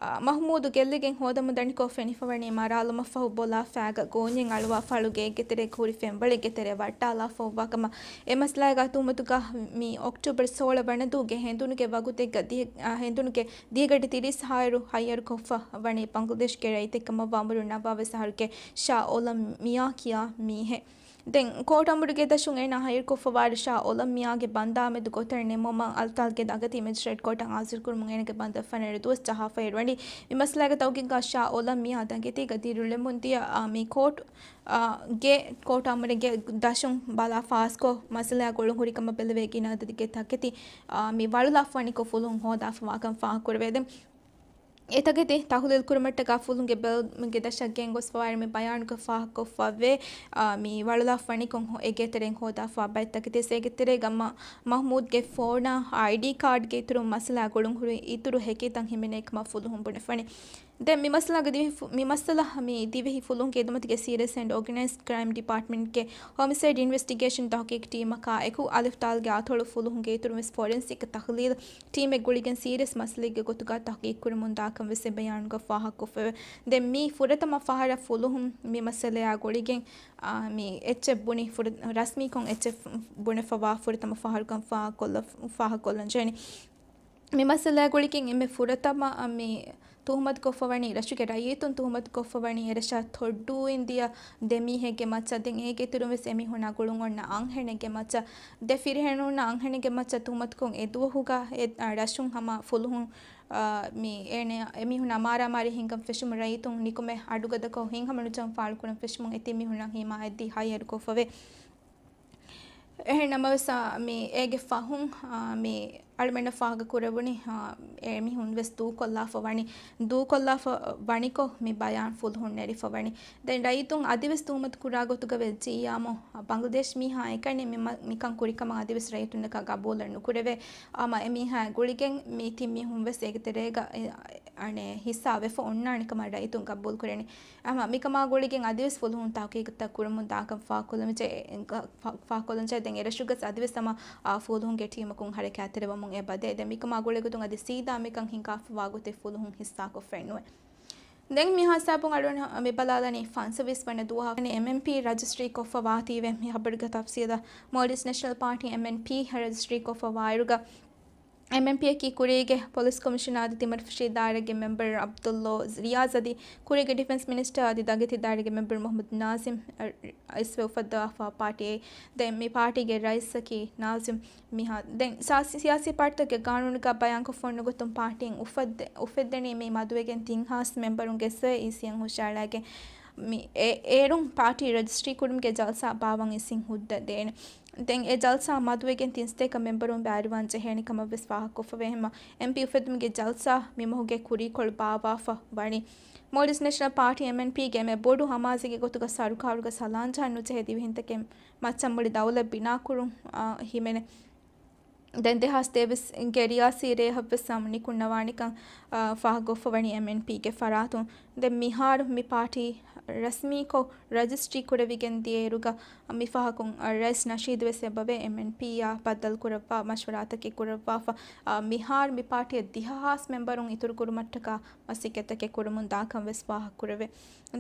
އަ، މަހްމޫދު ގެއްލިގެން ހޯދަމުން ދަނިކޮށް ފެނިފަވަނީ މަރާލުމަށްފަހު ބޮލާފައިގަ ގޯންޏެއް އަޅުވާ ފަޅުގެ އެއްގެތެރޭ ކުރި ފެންވަޅެއްގެ ތެރޭ ވައްޓާލާފަ އޮއްވާކަމަށް. އެ މައްސަލާގަ ތުހުމަތުގަ މި އޮކްޓޫބަރު ސޯޅަ ވަނަ ދުވަހުގެ ހެނދުނުގެ ވަގުތެއްގަ ދިހަ، އަ، ހެނދުނުގެ ދިހަގަޑި ތިރީސް ހާއިރު ހައްޔަރުކޮށްފަ ވަނީ ބަނގްލަދޭޝްގެ ރައްޔިތެއް ކަމަށްވާ އުމުރުން ނަވާވީސް އަހަރުގެ ޝާ އޯލަމް މިޔާ ކިޔާ މީހެއް. ދެން ކޯޓް އަމުރުގެ ދަށުން އޭނާ ހައްޔަރުކޮށްފަވާއިރު ޝާ އޯލަމް މިޔާގެ ބަންދާމެދު ގޮތަށް ނިމުމަށް އަލްތާލްގެ ދަނގަތީ މެޖިސްޓްރޭޓް ކޯޓަށް ހާޒިރުކުރުމުން އޭނާގެ ބަންދަށް ފަނަރަ ދުވަސް ޖަހާފައި ވަނީ. މި މައްސަލާގެ ތަހުގީގަށް ޝާ އޯލަމް މިޔާ ދަނގެތީގަ ދިރިއުޅެމުން ދިޔަ، އާ، މި ކޯޓް، އާ، ގެ ކޯޓް އަމުރެއްގެ ދަށުން ބަލާ ފާސްކޮށް މައްސަލާ ގުޅުން ހުރި ކަމަށް ބެލެވޭ ގިނަ އަދަދެއްގެ ތަކެތި، އާ، މި ވަޅުލާފަވަނިކޮށް ފުލުހުން ހޯދާފަވާކަން ފާހަގަކުރެވޭ. ދެން އެތަކެތި ތަހުލީލް ކުރުމަށްޓަކާ ފުލުހުންގެ ބެލުމުގެ ދަށަށް ގެންގޮސްފަވާއިރު މި ބަޔާނުގަ ފާހަގަކޮށްފަވޭ، އާ، މި ވަޅުލާފަވަނިކޮށް އެގޭތެރެއިން ހޯދާފަވާ ބައެއް ތަކެތި އެގޭތެރޭގަ މަ-، މަހްމޫދުގެ ފޯނާ އައިޑީ ކާޑްގެ އިތުރުން މައްސަލާ ގުޅުން ހުރި އިތުރު ހެކިތައް ހިމެނޭ ކަމަށް ފުލުހުން ބުނެފަވަނީ. ދެން މި މައްސަލާގެ ދިވެހި ފު-، މި މައްސަލަ މި ދިވެހި ފުލުހުންގެ އެދުމަތިގެ ސީރިއަސް އެންޑް އޯގަނައިޒްޑް ކްރައިމް ޑިޕާޓްމަންޓްގެ ހޮމިސައިޑް އިންވެސްޓިގޭޝަން ތަހުގީގު ޓީމަކާ އެކު އަލިފް ތާލްގެ އަތޮޅު ފުލުހުންގެ އިތުރުން ވެސް ފޮރެންސިކް ތަހުލީލް ޓީމެއް ގުޅިގެން ސީރިއަސް މައްސަލައެއްގެ ގޮތުގަ ތަހުގީގު ކުރަމުން ދާކަން ވެސް އެ ބަޔާނުގަ ފާހަގަކޮށްފައެވެ. ދެން މީ ފުރަތަމަ ފަހަރަށް ފުލުހުން މި މައްސަލަޔާ ގުޅިގެން، އާ، މި އެއްޗެއް ބުނި ފުރަ-، ރަސްމީކޮށް އެއްޗެއް ބުނެފަވާ ފުރަތަމަ ފަހަރުކަން ފާހަގަކޮށްލަ-، ފާހަގަކޮށްލަން ޖެހެނީ. މި މައްސަލައާ ގުޅިގެން އެންމެ ފުރަތަމަ މި ތުހުމަތުކޮށްފަވަނީ، ރަށުގެ ރައްޔިތުން ތުހުމަތުކޮށްފަވަނީ އެރަށަށް ތޮއްޑޫ އިންދިޔަ ދެ މީހެއްގެ މައްޗަށް. ދެން އޭގެ އިތުރުން ވެސް އެމީހުންނާ ގުޅުން އޮންނަ އަންހެނެއްގެ މައްޗަށް، ދެ ފިރިހެނުންނާ އަންހެނެއްގެ މައްޗަށް ތުހުމަތުކޮށް އެ ދުވަހުގަ އެ، އަ، ރަށުން ހަމަ ފުލުހުން، އާ، މި އޭނަ އެމީހުންނާ މާރާމާރީ ހިނގަން ފެށުމުން ރައްޔިތުން ނިކުމެ އަޑުގަދަކޮށް ހިތްހަމަނުޖަން ފާޅުކުރަން ފެށުމުން އެ ތިން މީހުންނަށް ހިމާ އެއްދި ހައްޔަރުކޮށްފަވޭ. އެހެން ނަމަވެސް، އާ، މި އޭގެ ފަހުން، އާ، މި އަޅުމެންނަށް ފާހަގަ ކުރެވުނީ، އާ، އެ މީހުން ވެސް ދޫކޮށްލާފަ ވަނީ، ދޫކޮށްލާފަ ވަނިކޮށް މި ބަޔާން ފުލުހުން ނެރިފަ ވަނީ. ދެން ރައްޔިތުން އަދިވެސް ތުހުމަތު ކުރާ ގޮތުގަ ވެއްޖިއްޔާމު، ބަނގްލަދޭޝް މީހާ އެކަނި މި މަ-، މިކަން ކުރިކަމަށް އަދިވެސް ރައްޔިތުންނަކާ ގަބޫލެއް ނުކުރެވޭ. ހަމަ އެ މީހާ ގުޅިގެން މި ތިން މީހުން ވެސް އޭގެ ތެރޭގަ، އެ، އަނެއް ހިއްސާ ވެފަ އޮންނާނެ ކަމަށް ރައްޔިތުން ގަބޫލު ކުރޭނެ. އަމަ މިކަމާ ގުޅިގެން އަދިވެސް ފުލުހުން ތަހުގީގުތައް ކުރަމުން ދާކަން ފާހަގަކޮށްލަންޖެ-، ފާ-، ފާހަގަކޮށްލަންޖެހޭ. ދެން އެރަށުގަސް އަދިވެސް ހަމަ، އާ، ފުލުހުންގެ ޓީމަކުން ހަރަކާތްތެރިވަމުން އެބަދޭ. ދެން މިކަމާ ގުޅިގޮތުން އަދި ސީދާ މިކަން ހިނގާފަވާ ގޮތެއް ފުލުހުން ހިއްސާކޮށްފައެއް ނުވޭ. ދެން މިހާ ހިސާބުން އަޅުގަނޑު މި ބަލާލަނީ ފަންސަވީސް ވަނަ ދުވަހަށް އެމްއެންޕީ ރަޖިސްޓްރީ ކޮށްފަވާތީވެ. މި ހަބަރުގެ ތަފްސީލަށް މޯލްޑިވްސް ނޭޝަނަލް ޕާޓީ، އެމްއެންޕީ، ރަޖިސްޓްރީ ކޮށްފަވާއިރުގަ، އެމްއެންޕީއަކީ ކުރީގެ ޕޮލިސް ކޮމިޝަނާ އަދި ތިމަރުފުށީ ދާއިރާގެ މެމްބަރު ޢަބްދުﷲ ރިޔާޒް އަދި ކުރީގެ ޑިފެންސް މިނިސްޓަރ އަދި ދަގަތި ދާއިރާގެ މެމްބަރު މުޙައްމަދު ނާޒިމް އައިސްވެ އުފައްދަވާފަ ޕާޓީއެއް. ދެން މި ޕާޓީގެ ރައީސަކީ ނާޒިމް މިހާ. ދެން ސާ-، ސިޔާސީ ޕާޓީތަކުގެ ގާނޫނުގަ ބަޔާންކޮށްފަ އޮންނަ ގޮތުން ޕާޓީން އުފައްދެ-، އުފެއްދެނީ މި މަދުވެގެން ތިން ހާސް މެމްބަރުންގެ ސޮއެ އީސީއަށް ހުށައަޅާގެން. މި އެ-، އޭރުން ޕާޓީ ރަޖިސްޓްރީ ކުރުމުގެ ޖަލްސާ ބާވަން އީސީން ހުއްދަ ދޭނެ. ދެން އެ ޖަލްސާ މަދުވެގެން ތިން ސަތޭކަ މެމްބަރުން ބައިވެރިވާން ޖެހޭނެ ކަމަށް ވެސް ފާހަގަކޮށްފަވޭ. ހަމަ އެމްޕީ އުފެއްދުމުގެ ޖަލްސާ މި މަހުގެ ކުރީކޮޅު ބާއްވާފަ ވަނީ. މޯލްޑިވްސް ނޭޝަނަލް ޕާޓީ، އެމްއެންޕީގެ އެންމެ ބޮޑު ހަމާސަތެއްގެ ގޮތުގަ ސަރުކާރުގަ ސަލާންޖަހަން ނުޖެހޭ ދިވެހިންތަކެއް މައްޗަށް މުޅި ދައުލަތް ބިނާކުރުން، އާ، ހިމެނޭ. ދެން ދެހާސް ތޭވީސްގެ ރިޔާސީ ރޭހަށްވެސް ނިކުންނަވާނެކަން، އާ، ފާހަގަކޮށްފަވަނީ އެމްއެންޕީގެ ފަރާތުން. ދެން މިހާރު މި ޕާޓީ ރަސްމީކޮށް ރަޖިސްޓްރީ ކުރެވިގެން ދިޔައިރުގަ، މި ފަހަކުން، އަ، ރައީސް ނަޝީދު ވެސް އެބަވޭ އެމްއެންޕީއާ ބައްދަލުކުރައްވާ މަޝްވަރާތަކެއް ކުރައްވާފަ. އަ، މިހާރު މި ޕާޓީއަށް ދިހަ ހާސް މެމްބަރުން އިތުރުކުރުމަށްޓަކާ މަސައްކަތްތަކެއް ކުރަމުން ދާކަން ވެސް ފާހަގަކުރެވޭ.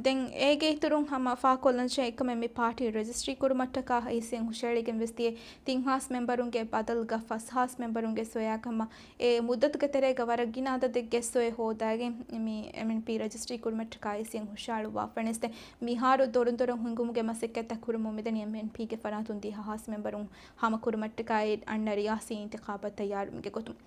ދެން އޭގެ އިތުރުން ހަމަ ފާހަގަކޮށްލަންޖެހޭ އެކަމެއް މި ޕާޓީ ރަޖިސްޓްރީ ކުރުމަށްޓަކާ އީސީއަށް ހުށައެޅިގެން ވެސް ދިޔަ ތިން ހާސް މެމްބަރުންގެ ބަދަލުގަ ފަސް ހާސް މެމްބަރުންގެ ސޮއެއާ ކަމަށް އެ މުއްދަތުގެ ތެރޭގަ ވަރަށް ގިނަ އަދަދެއްގެ ސޮއެ ހޯދާގެން މި އެމްއެންޕީ ރަޖިސްޓްރީ ކުރުމަށްޓަކާ އީސީއަށް ހުށައަޅުއްވާފަ ވަނީސް ދެން މިހާރު ދޮރުން ދޮރަށް ހިންގުމުގެ މަސައްކަތްތައް ކުރަމުން މިދަނީ އެމްއެންޕީގެ ފަރާތުން ދިހަ ހާސް މެމްބަރުން ހަމަ ކުރުމަށްޓަކާއި އަންނަ ރިޔާސީ އިންތިޚާބަށް ތައްޔާރުވުމުގެ ގޮތުން.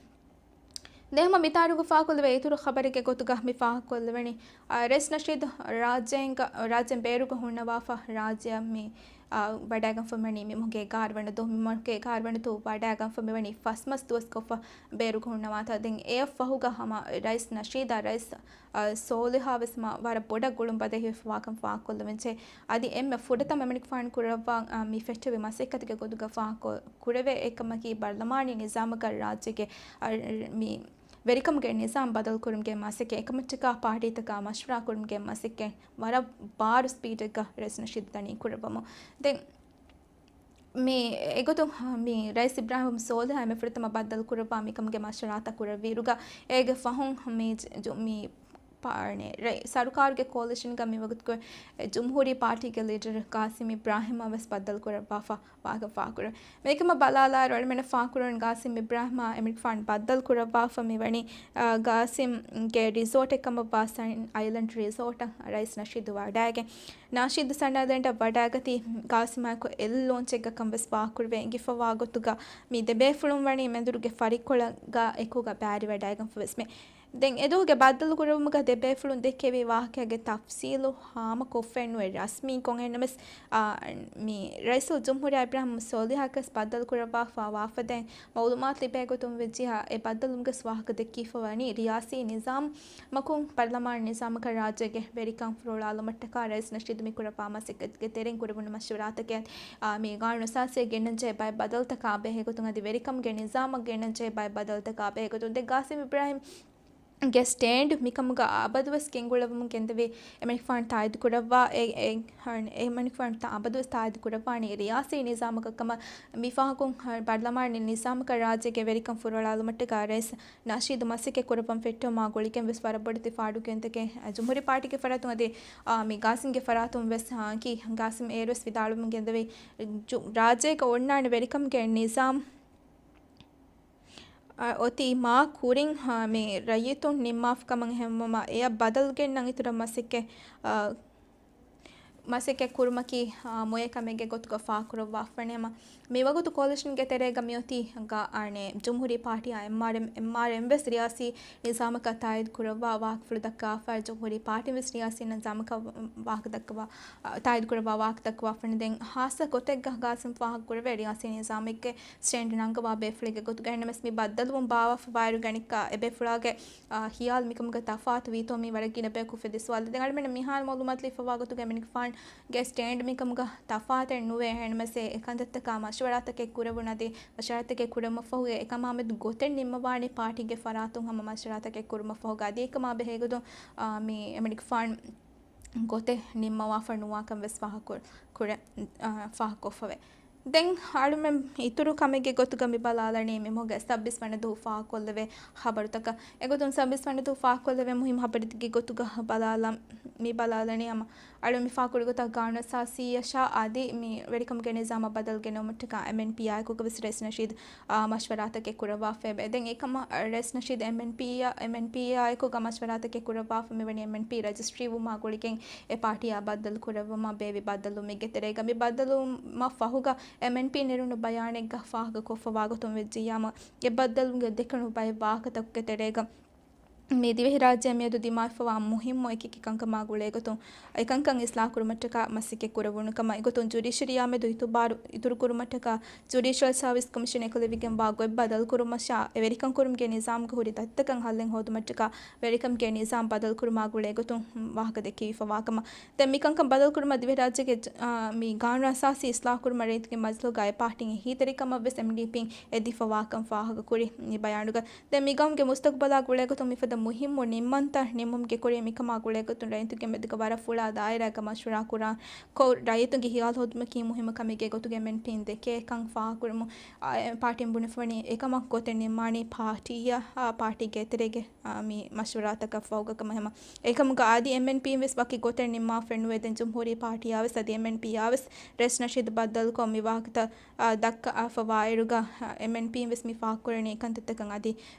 ދެން ހަމަ މިތާރުގަ ފާހަގަކޮށްލެވޭ އިތުރު ޚަބަރެއްގެ ގޮތުގަ މި ފާހަގަކޮށްލެވެނީ، އާ، ރައީސް ނަޝީދު ރާއްޖޭންގަ-، ރާއްޖޭން ބޭރުގަ ހުންނަވާފަ ރާއްޖެއަށް މި، އާ، ވަޑައިގަންފަ މިވަނީ މި މަހުގެ އެގާރަ ވަނަ ދުވަހު، މި މަހުގެ އެގާރަ ވަނަ ދުވަހު ވަޑައިގަންފަ މިވަނީ ފަސް މަސް ދުވަސް ކޮށްފަ ބޭރުގަ ހުންނަވާތާ. ދެން އެއަށް ފަހުގަ ހަމަ ރައީސް ނަޝީދާ ރައީސް، އާ، ސޯލިހާ ވެސް މާ ވަރަށް ބޮޑަށް ގުޅުން ބަދަހިވެފަވާކަން ފާހަގަކޮށްލެވެންޖެ. އަދި އެންމެ ފުރަތަމަ އެމަނިކުފާނު ކުރައްވާ، އާ، މި ފެއްޓެވި މަސައްކަތުގެ ގޮތުގަ ފާހަގަކޮށް ކުރެވޭ އެކަމަކީ ބަރްލަމާނީ ނިޒާމަކަށް ރާއްޖޭގެ، އަ، މި ވެރިކަމުގެ ނިޒާމް ބަދަލުކުރުމުގެ މަސައްކަތް، އެކަމަށްޓަކާ ޕާޓީތަކާ މަޝްވަރާކުރުމުގެ މަސައްކަތް ވަރަށް ބާރު ސްޕީޑެއްގަ ރައީސް ނަޝީދު ދަނީ ކުރައްވަމުން. ދެން މި އެގޮތުން މި ރައީސް އިބްރާހިމް ސޯލިހާ އެންމެ ފުރަތަމަ ބައްދަލު ކުރައްވާ މިކަމުގެ މަޝްވަރާތައް ކުރެއްވިއިރުގަ އޭގެ ފަހުން މި ޖު-، މި ޕާ-، ރައި-، ސަރުކާރުގެ ކޯލިޝަންގަ މިވަގުތުގަ ޖުމްހޫރީ ޕާޓީގެ ލީޑަރު ގާސިމް އިބްރާހިމްއާ ވެސް ބައްދަލު ކުރައްވާފަ ވާހަކަ ފާހަގަކުރެވޭ. މިކަމަށް ބަލާލާއިރު، އަޅުމެންނަށް ފާހަގަކުރަން ގާސިމް އިބްރާހިމްއާ އެމަނިކުފާނު ބައްދަލު ކުރައްވާފަ މިވަނީ، އާ، ގާސިމްގެ ރިސޯޓެއް ކަމަށްވާ ސަން އައިލެންޑް ރިސޯޓަށް ރައީސް ނަޝީދު ވަޑައިގެން. ނަޝީދު ސަން އައިލެންޑަށް ވަޑައިގަތީ ގާސިމާއެކު އެއް ލޯންޗެއްގަ ކަން ވެސް ފާހަގަކުރެވޭ. އެނގިފަވާ ގޮތުގަ މި ދެބޭފުޅުން ވަނީ މެންދުރުގެ ފަރިއްކޮޅަށް އެކުގަ ބައިވެރިވަޑައިގަންފަ ވެސް މި ދެން އެދުވަހުގެ ބައްދަލުކުރެވުމުގަ ދެބޭފުޅުން ދެއްކެވި ވާހަކައިގެ ތަފްސީލު ހާމަކޮށްފައެއްނުވެ ރަސްމީކޮށް. އެހެންނަމަވެސް، އާ، މި ރައީސުލްޖުމްހޫރިއްޔާ އިބްރާހިމް ސޯލިހަކަސް ބައްދަލުކުރައްވާފަ ވާފަދައިން މައުލޫމާތު ލިބޭ ގޮތުން ވެއްޖިއްޔާ އެ ބައްދަލުވުމުގެ ވާހަކަ ދެއްކިފަ ވަނީ ރިޔާސީ ނިޒާމް މަކުން ޕަރްލަމާން ނިޒާމަކަށް ރާއްޖޭގެ ވެރިކަން ފުރޮޅާލުމަށްޓަކާ ރައީސް ނަޝީދު މި ކުރައްވާ މަސައްކަތްގެ ތެރެއިން ކުރެވުނު މަޝްވަރާތަކެއް، އާ، މި ގާނޫނު އަސާސީއަށް ގެންނަންޖެހޭ ބައެއް ބަދަލުތަކާ ބެހޭގޮތުން އަދި ވެރިކަމުގެ ނިޒާމަށް ގެންނަންޖެހޭ ބައެއް ބަދަލުތަކާ ބެހޭގޮތުން. ދެން ގާސިމް އިބްރާހިމް ގެ ސްޓޭންޑް މިކަމުގަ އަބަދުވެސް ގެންގުޅެވުމުން ގެންދެވި، އެމަނިކުފާނު ތާއީދު ކުރައްވާ، އެ، އެ، އެމަނިކުފާނު ތާ އަބަދުވެސް ތާއީދު ކުރައްވާނީ ރިޔާސީ ނިޒާމަކަށް ކަމަށް. މިފަހަކުން ބަރުލަމާނީ ނިޒާމަކަށް ރާއްޖޭގެ ވެރިކަން ފުރޮޅާލުމަށްޓަކާ ރައީސް ނަޝީދު މަސައްކަތް ކުރައްވަން ފެއްޓުމާ ގުޅިގެން ވެސް ވަރަށް ބޮޑެތި ފާޑުކިޔުންތަކެއް ޖުމްހޫރީ ޕާޓީގެ ފަރާތުން އަދި، އާ، މި ގާސިމްގެ ފަރާތުން ވެސް، އާ، ކީ ގާސިމް އޭރުވެސް ވިދާޅުވަމުން ގެންދެވި، ރާއްޖޭގަ އޮންނާނެ ވެރިކަމުގެ ނިޒާމް އަ، އޮތީ މާ ކުރިން، އ، މި ރައްޔިތުން ނިންމާފަ ކަމަށް އެހެންވީމަ، އެޔަށް ބަދަލު ގެންނަން އިތުރަށް މަސައްކަތް، އ، މަސައްކަތް ކުރުމަކީ، އ، މޮޔަ ކަމެއްގެ ގޮތުގަ ފާހަގަކުރައްވާފަވަނީ. ހަމަ މިވަގުތު ކޯލިޝަންގެ ތެރޭގަ މިއޮތީ ގ-، އަނެއް، ޖުމްހޫރީ ޕާޓީއާ އެމްއާރްއެމް، އެމްއާރްއެމް ވެސް ރިޔާސީ ނިޒާމަކަށް ތާއީދު ކުރައްވާ ވާހަކަފުޅު ދައްކާފަ، ޖުމްހޫރީ ޕާޓީން ވެސް ރިޔާސީ ނިޒާމަކަށް ވާހަކަ ދައްކަވާ، އ، ތާއީދު ކުރައްވާ ވާހަކަ ދައްކަވާފަވަނީ. ދެން ހާއްސަ ގޮތެއްގަ ގާސިމް ފާހަގަކުރެވޭ ރިޔާސީ ނިޒާމެއްގެ ސްޓޭންޑް ނަންގަވާ ބޭފުޅެއްގެ ގޮތުގަ. އެހެންނަމަވެސް މި ބައްދަލުވުން ބާވާފަ ވާއިރު ގަނެއްކާ އެބޭފުޅާގެ، އާ، ހިޔާލު މިކަމުގަ ތަފާތު ވީތޯ މީ ވަރަށް ގިނަ ބަޔަކު އުފެދި ސުވާލެއް. ދެން އަޅުމެންނަށް މިހާރު މައުލޫމާތު ލިބިފަވާ ގޮތުގަ އެމަނިކުފާނުގެ ސްޓޭންޑް މިކަމުގަ ތަފާތެއް ނުވޭ. އެހެންނަމަވެސް އެ ކަންތައްތަކާ މަޝްވަރާތަކެއް ކުރެވުނު އަދި މަޝްވަރާތަކެއް ކުރެވުމަށްފަހުގެ އެކަމާމެދު ގޮތެއް ނިންމަވާނީ ޕާޓީގެ ފަރާތުން ހަމަ މަޝްވަރާތަކެއް ކުރުމަށްފަހުގަ. އަދި އެކަމާ ބެހޭގޮތުން، އާ، މި އެމަނިކުފާނު ގޮތެއް ނިންމަވާފަ ނުވާކަން ވެސް ފާހަގަކުރ-، ކުރެ-، އާ، ފާހަގަކޮށްފަވޭ. ދެން އަޅުމެން އިތުރު ކަމެއްގެ ގޮތުގަ މި ބަލާލަނީ މިމަހުގެ ސައްބީސް ވަނަ ދުވަހު ފާހަގަކޮށްލެވޭ ޚަބަރުތަކަށް. އެގޮތުން ސައްބީސް ވަނަ ދުވަހު ފާހަގަކޮށްލެވޭ މުހިންމު ޚަބަރެއްގެ ގޮތުގަ ބަލާލަން، މި ބަލާލަނީ ހަމަ އަޅު މި ފާހަގަކުރި ގޮތަށް ގާނޫނުއަސާސީއަށާ އަދި މި ވެރިކަމުގެ ނިޒާމަށް ބަދަލު ގެނައުމަށްޓަކާ އެމްއެންޕީއާ އެކުގަ ވެސް ރައީސް ނަޝީދު އާ، މަޝްވަރާތަކެއް ކުރައްވާފައެވެ. ދެން އެކަމަށް ރައީސް ނަޝީދު އެމްއެންޕީއާ، އެމްއެންޕީއާއެކު ގަ މަޝްވަރާތަކެއް ކުރައްވާފަ މިވަނީ އެމްއެންޕީ ރަޖިސްޓްރީ ވުމާ ގުޅިގެން އެ ޕާޓީއާ ބައްދަލު ކުރެއްވުމަށް ބޭއްވި ބައްދަލުވުމެއްގެ ތެރޭގަ. މި ބައްދަލުވުމަށް ފަހުގަ އެމްއެންޕީ ނެރުނު ބަޔާނެއްގަ ފާހަގަކޮށްފަވާ ގޮތުން ވެއްޖިއްޔާމަ، އެ ބައްދަލުވުމުގެ ދެކެނު ބައެއް ވާހަކަތަކުގެ ތެރޭގަ މި ދިވެހިރާއްޖެ މިއަދު ދިމާވެފަވާ މުހިންމު އެކި ކަންކަމާ ގުޅޭގޮތުން، އެކަންކަން އިސްލާހުކުރުމަށްޓަކާ މަސައްކަތް ކުރެވުނު ކަމަށް. އެގޮތުން ޖުޑިޝަރީއާމެދު އިތުބާރު އިތުރުކުރުމަށްޓަކާ ޖުޑިޝަލް ސާވިސް ކޮމިޝަން އެކުލެވިގެންވާ ގޮތް ބަދަލުކުރުމަށާ، އެ ވެރިކަން ކުރުމުގެ ނިޒާމުގަ ހުރި ދަތިތަކަށް ހައްލެއް ހޯދުމަށްޓަކާ ވެރިކަމުގެ ނިޒާމް ބަދަލުކުރުމާ ގުޅޭގޮތުން ވާހަކަ ދެއްކެވިފަވާކަމަށް. ދެން މިކަންކަން ބަދަލުކުރުމަށް ދިވެހިރާއްޖޭގެ، އާ، މި ގާނޫނުއަސާސީ އިސްލާހުކުރުމަށް ރައްޔިތުންގެ މަޖިލީހުގައި ޕާޓީން އެހީތެރިކަމަށްވެސް އެމްޑީޕީން އެދިފަވާކަން ފާހަގަކުރި މި ބަޔާނުގަ. ދެން މިގައުމުގެ މުސްތަގުބަލާ ގުޅޭގޮތުން މިފަދަ މުހިއްމު ނިންމަންތައް ނިންމުމުގެ ކުރިން މިކަމާ ގުޅޭގޮތުން ރައްޔިތުންގެ މެދުގަ ވަރަށް ފުޅާ ދާއިރާގަ މަޝްވަރާ ކުރާ ކޮށް، ރައްޔިތުންގެ ހިޔާލު ހޯދުމަކީ މުހިއްމު ކަމެއްގެ ގޮތުގަ އެމްއެންޕީން ދެކޭ ކަން ފާހަގަކުރުމުން، އާ، ޕާޓީން ބުނެފަވަނީ އެކަމަށް ގޮތެއް ނިންމާނީ ޕާޓީއަށް، އާ، ޕާޓީގެ އެތެރޭގެ، އާ، މި މަޝްވަރާތަކަށް ފަހުގަ ކަމަށް. ހަމަ އެކަމުގަ އަދި އެމްއެންޕީން ވެސް ވަކި ގޮތެއް ނިންމާފައެއް ނުވޭ. ދެން ޖުމްހޫރީ ޕާޓީއާ ވެސް އަދި އެމްއެންޕީއާ ވެސް ރައީސް ނަޝީދު ބައްދަލުކޮށް މި ވާހަކަތައް، އާ، ދައްކާފަ ވާއިރުގަ، އާ، އެމްއެންޕީން ވެސް މި ފާހަގަކުރަނީ އެކަންތައްތަކަށް އަދި